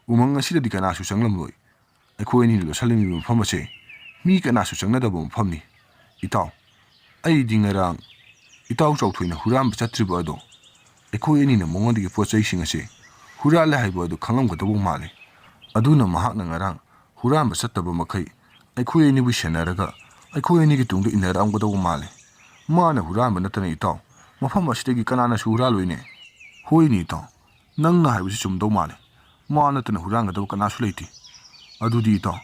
ꯎꯃꯪ ꯑꯁꯤꯗꯗꯤ ꯀꯅꯥꯁꯨ ꯆꯪꯂꯝꯂꯣꯏ꯫ ꯑꯩꯈꯣꯏ ꯑꯅꯤꯅ ꯂꯣꯠꯁꯤꯜꯂꯝꯂꯤꯕ ꯃꯐꯝ ꯑꯁꯦ ꯃꯤ ꯀꯅꯥꯁꯨ ꯆꯪꯅꯗꯕ ꯃꯐꯝꯅꯤ꯫ ꯏꯇꯥꯎ, ꯑꯩꯗꯤ ꯉꯔꯥꯡ ꯏꯇꯥꯎ ꯆꯥꯎꯊꯣꯏꯅ ꯍꯨꯔꯥꯟꯕ ꯆꯠꯇ꯭ꯔꯤꯕ ꯑꯗꯣ, ꯑꯩꯈꯣꯏ ꯑꯅꯤꯅ ꯃꯉꯣꯟꯗꯒꯤ ꯄꯣꯠ ꯆꯩꯁꯤꯡ ꯑꯁꯦ ꯍꯨꯔꯥꯜꯂꯦ ꯍꯥꯏꯕ ꯑꯗꯨ ꯈꯪꯂꯝꯒꯗꯧꯕ ꯃꯥꯜꯂꯦ꯫ ꯑꯗꯨꯅ ꯃꯍꯥꯛꯅ ꯉꯔꯥꯡ ꯍꯨꯔꯥꯟꯕ ꯆꯠꯇꯕ ꯃꯈꯩ ꯑꯩꯈꯣꯏ ꯑꯅꯤꯕꯨ ꯁꯦꯟꯅꯔꯒ ꯑꯩꯈꯣꯏ ꯑꯅꯤꯒꯤ ꯇꯨꯡꯗ ꯏꯟꯅꯔꯛꯑꯝꯒꯗꯧꯕ ꯃꯥꯜꯂꯦ꯫ ꯃꯥꯅ ꯍꯨꯔꯥꯟꯕ ꯅꯠꯇꯅ ꯏꯇꯥꯎ, ꯃꯐꯝ ꯑꯁꯤꯗꯒꯤ ꯀꯅꯥꯅꯁꯨ ꯍꯨꯔꯥꯜꯂꯣꯏꯅꯦ꯫ ꯍꯣꯏꯅꯦ ꯏꯇꯥꯎ, ꯅꯪꯅ ꯍꯥꯏꯕꯁꯤ ꯆꯨꯝꯗꯧ ꯃꯥꯜꯂꯦ꯫ ꯃꯥ ꯅꯠꯇꯅ ꯍꯨꯔꯥꯟꯒꯗꯕ ꯀꯅꯥꯁꯨ ꯂꯩꯇꯦ꯫ ꯑꯗꯨꯗꯤ ꯏꯇꯥꯎ,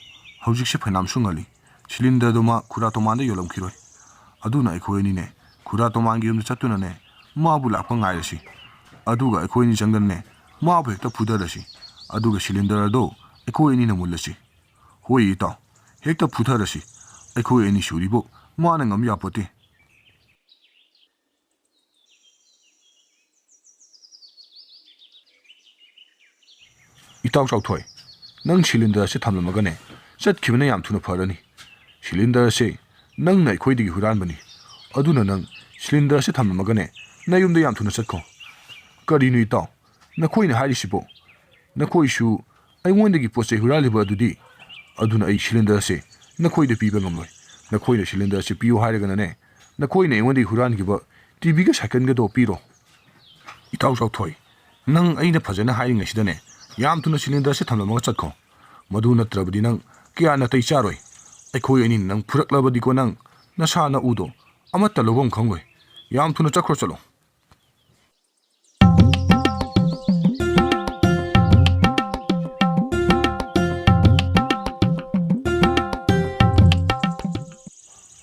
ꯍꯧꯖꯤꯛꯁꯦ ꯐꯅꯌꯥꯝꯁꯨ ꯉꯜꯂꯤ꯫ ꯁꯤꯂꯤꯟꯗꯔꯗꯣ ꯃꯥ ꯈꯨꯔꯥ ꯇꯣꯃꯥꯟꯗ ꯌꯣꯜꯂꯝꯈꯤꯔꯣꯏ꯫ ꯑꯗꯨꯅ ꯑꯩꯈꯣꯏ ꯑꯅꯤꯅꯦ ꯈꯨꯔꯥ ꯇꯣꯃꯥꯟꯒꯤ ꯌꯨꯝꯗ ꯆꯠꯇꯨꯅꯅꯦ ꯃꯥꯕꯨ ꯂꯥꯛꯄ ꯉꯥꯏꯔꯁꯤ꯫ ꯑꯗꯨꯒ ꯑꯩꯈꯣꯏ ꯑꯅꯤ ꯆꯪꯗꯅꯅꯦ ꯃꯥꯕꯨ ꯍꯦꯛꯇ ꯐꯨꯊꯔꯁꯤ꯫ ꯑꯗꯨꯒ ꯁꯤꯂꯤꯟꯗꯔ ꯑꯗꯣ ꯑꯩꯈꯣꯏ ꯑꯅꯤꯅ ꯃꯨꯜꯂꯁꯤ꯫ ꯍꯣꯏ ꯏꯇꯥꯎ, ꯍꯦꯛꯇ ꯐꯨꯊꯔꯁꯤ꯫ ꯑꯩꯈꯣꯏ ꯑꯅꯤ ꯁꯨꯔꯤꯕꯨ ꯃꯥꯅ ꯉꯝ ꯌꯥꯄꯣꯠꯇꯦ꯫ ꯏꯇꯥꯎ ꯆꯥꯎꯊꯣꯏ, ꯅꯪ ꯁꯤꯂꯤꯟꯗꯔ ꯑꯁꯤ ꯊꯝꯂꯝꯃꯒꯅꯦ ꯆꯠꯈꯤꯕꯅ ꯌꯥꯝ ꯊꯨꯅ ꯐꯔꯅꯤ꯫ ꯁꯤꯂꯤꯟꯗꯔ ꯑꯁꯤ ꯅꯪꯅ ꯑꯩꯈꯣꯏꯗꯒꯤ ꯍꯨꯔꯥꯟꯕꯅꯤ꯫ ꯑꯗꯨꯅ ꯅꯪ ꯁꯤꯂꯤꯟꯗꯔ ꯑꯁꯤ ꯊꯝꯂꯝꯃꯒꯅꯦ ꯅꯌꯨꯝꯗ ꯌꯥꯝ ꯊꯨꯅ ꯆꯠꯈꯣ꯫ ꯀꯔꯤꯅꯣ ꯏꯇꯥꯎ, ꯅꯈꯣꯏꯅ ꯍꯥꯏꯔꯤꯁꯤꯕꯣ? ꯅꯈꯣꯏꯁꯨ ꯑꯩꯉꯣꯟꯗꯒꯤ ꯄꯣꯠ ꯆꯩ ꯍꯨꯔꯥꯜꯂꯤꯕ ꯑꯗꯨꯗꯤ? ꯑꯗꯨꯅ ꯑꯩ ꯁꯤꯂꯤꯟꯗꯔ ꯑꯁꯤ ꯅꯈꯣꯏꯗ ꯄꯤꯕ ꯉꯝꯂꯣꯏ꯫ ꯅꯈꯣꯏꯅ ꯁꯤꯂꯤꯟꯗꯔ ꯑꯁꯤ ꯄꯤꯌꯨ ꯍꯥꯏꯔꯒꯅꯅꯦ, ꯅꯈꯣꯏꯅ ꯑꯩꯉꯣꯟꯗꯒꯤ ꯍꯨꯔꯥꯟꯈꯤꯕ ꯇꯤ ꯚꯤꯒ ꯁꯥꯏꯀꯜꯒꯗꯣ ꯄꯤꯔꯣ꯫ ꯏꯇꯥꯎ ꯆꯥꯎꯊꯣꯏ, ꯅꯪ ꯑꯩꯅ ꯐꯖꯅ ꯍꯥꯏꯔꯤꯉꯩꯁꯤꯗꯅꯦ ꯌꯥꯝ ꯊꯨꯅ ꯁꯤꯂꯤꯟꯗꯔꯁꯦ ꯊꯝꯂꯝꯃꯒ ꯆꯠꯈꯣ꯫ ꯃꯗꯨ ꯅꯠꯇ꯭ꯔꯕꯗꯤ ꯅꯪ ꯀꯌꯥ ꯅꯥꯇꯩ ꯆꯥꯔꯣꯏ꯫ ꯑꯩꯈꯣꯏ ꯑꯅꯤꯅ ꯅꯪ ꯐꯨꯔꯛꯂꯕꯗꯤꯀꯣ, ꯅꯪ ꯅꯁꯥ ꯅꯎꯗꯣ ꯑꯃꯠꯇ ꯂꯧꯐꯝ ꯈꯪꯂꯣꯏ꯫ ꯌꯥꯝ ꯊꯨꯅ ꯆꯠꯈ꯭ꯔꯣ, ꯆꯠꯂꯣ꯫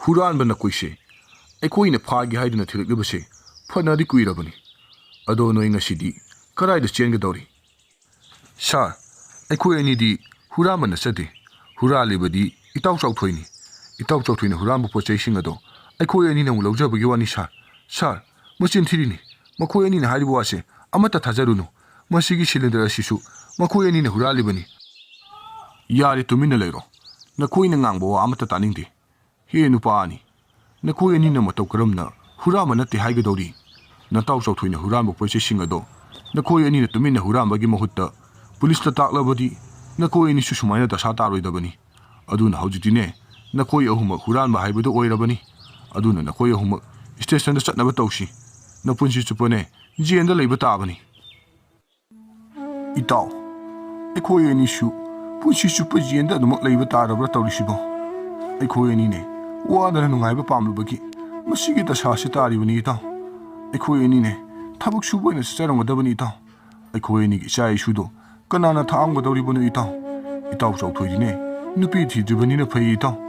ꯍꯨꯔꯥꯟꯕ ꯅꯈꯣꯏꯁꯦ ꯑꯩꯈꯣꯏꯅ ꯐꯥꯒꯦ ꯍꯥꯏꯗꯨꯅ ꯊꯤꯔꯛꯂꯤꯕꯁꯦ ꯐꯅꯗꯤ ꯀꯨꯏꯔꯕꯅꯤ꯫ ꯑꯗꯣ ꯅꯣꯏ ꯉꯁꯤꯗꯤ ꯀꯗꯥꯏꯗ ꯆꯦꯟꯒꯗꯧꯔꯤ? ꯁꯥꯔ, ꯑꯩꯈꯣꯏ ꯑꯅꯤꯗꯤ ꯍꯨꯔꯥꯟꯕ ꯅꯠꯆꯗꯦ꯫ ꯍꯨꯔꯥꯜꯂꯤꯕꯗꯤ ꯏꯇꯥꯎ ꯆꯥꯎꯊꯣꯏꯅꯤ꯫ ꯏꯇꯥꯎ ꯆꯥꯎꯊꯣꯏꯅ ꯍꯨꯔꯥꯟꯕ ꯄꯣꯠ ꯆꯩꯁꯤꯡ ꯑꯗꯣ ꯑꯩꯈꯣꯏ ꯑꯅꯤꯅ ꯑꯃꯨꯛ ꯂꯧꯖꯕꯒꯤ ꯋꯥꯅꯤ ꯁꯥꯔ꯫ ꯁꯥꯔ, ꯃꯆꯤꯟ ꯊꯤꯔꯤꯅꯤ꯫ ꯃꯈꯣꯏ ꯑꯅꯤꯅ ꯍꯥꯏꯔꯤꯕ ꯋꯥꯁꯦ ꯑꯃꯠꯇ ꯊꯥꯖꯔꯨꯅꯨ꯫ ꯃꯁꯤꯒꯤ ꯁꯤꯂꯤꯟꯗꯔ ꯑꯁꯤꯁꯨ ꯃꯈꯣꯏ ꯑꯅꯤꯅ ꯍꯨꯔꯥꯜꯂꯤꯕꯅꯤ꯫ ꯌꯥꯔꯦ, ꯇꯨꯃꯤꯟꯅ ꯂꯩꯔꯣ꯫ ꯅꯈꯣꯏꯅ ꯉꯥꯡꯕ ꯋꯥ ꯑꯃꯠꯇ ꯇꯥꯅꯤꯡꯗꯦ꯫ ꯍꯦ ꯅꯨꯄꯥ ꯑꯅꯤ, ꯅꯈꯣꯏ ꯑꯅꯤꯅ ꯃꯇꯧ ꯀꯔꯝꯅ ꯍꯨꯔꯥꯟꯕ ꯅꯠꯇꯦ ꯍꯥꯏꯒꯗꯧꯔꯤ? ꯅꯇꯥꯎ ꯆꯥꯎꯊꯣꯏꯅ ꯍꯨꯔꯥꯟꯕ ꯄꯣꯠ ꯆꯩꯁꯤꯡ ꯑꯗꯣ ꯅꯈꯣꯏ ꯑꯅꯤꯅ ꯇꯨꯃꯤꯟꯅ ꯍꯨꯔꯥꯟꯕꯒꯤ ꯃꯍꯨꯠꯇ ꯄꯨꯂꯤꯁꯇ ꯇꯥꯛꯂꯕꯗꯤ ꯅꯈꯣꯏ ꯑꯅꯤꯁꯨ ꯁꯨꯃꯥꯏꯅ ꯗꯁꯥ ꯇꯥꯔꯣꯏꯗꯕꯅꯤ꯫ ꯑꯗꯨꯅ ꯍꯧꯖꯤꯛꯇꯤꯅꯦ, ꯅꯈꯣꯏ ꯑꯍꯨꯝꯃꯛ ꯍꯨꯔꯥꯟꯕ ꯍꯥꯏꯕꯗꯨ ꯑꯣꯏꯔꯕꯅꯤ꯫ ꯑꯗꯨꯅ ꯅꯈꯣꯏ ꯑꯍꯨꯝꯃꯛ ꯁ꯭ꯇꯦꯁꯟꯗ ꯆꯠꯅꯕ ꯇꯧꯁꯤ꯫ ꯅꯄꯨꯟꯁꯤ ꯆꯨꯞꯄꯅꯦ ꯖꯦꯟꯗ ꯂꯩꯕ ꯇꯥꯕꯅꯤ꯫ ꯏꯇꯥꯎ, ꯑꯩꯈꯣꯏ ꯑꯅꯤꯁꯨ ꯄꯨꯟꯁꯤ ꯆꯨꯞꯄ ꯖꯦꯟꯗ ꯑꯗꯨꯃꯛ ꯂꯩꯕ ꯇꯥꯔꯕ꯭ꯔꯥ ꯇꯧꯔꯤꯁꯤꯕꯣ? ꯑꯩꯈꯣꯏ ꯑꯅꯤꯅꯦ ꯋꯥꯗꯅ ꯅꯨꯡꯉꯥꯏꯕ ꯄꯥꯝꯂꯨꯕꯒꯤ ꯃꯁꯤꯒꯤ ꯗꯁꯥꯁꯤ ꯇꯥꯔꯤꯕꯅꯤ ꯏꯇꯥꯎ꯫ ꯑꯩꯈꯣꯏ ꯑꯅꯤꯅꯦ ꯊꯕꯛ ꯁꯨꯕ ꯑꯣꯏꯅ ꯆꯠꯆꯔꯝꯒꯗꯕꯅꯤ ꯏꯇꯥꯎ꯫ ꯑꯩꯈꯣꯏ ꯑꯅꯤꯒꯤ ꯏꯆꯥ ꯏꯁꯨꯗꯣ ꯀꯅꯥꯅ ꯊꯥꯛꯑꯝꯒꯗꯧꯔꯤꯕꯅꯣ ꯏꯇꯥꯎ? ꯏꯇꯥꯎ ꯆꯥꯎꯊꯣꯏꯗꯤꯅꯦ ꯅꯨꯄꯤ ꯊꯤꯗ꯭ꯔꯤꯕꯅꯤꯅ ꯐꯩ ꯏꯇꯥꯎ꯫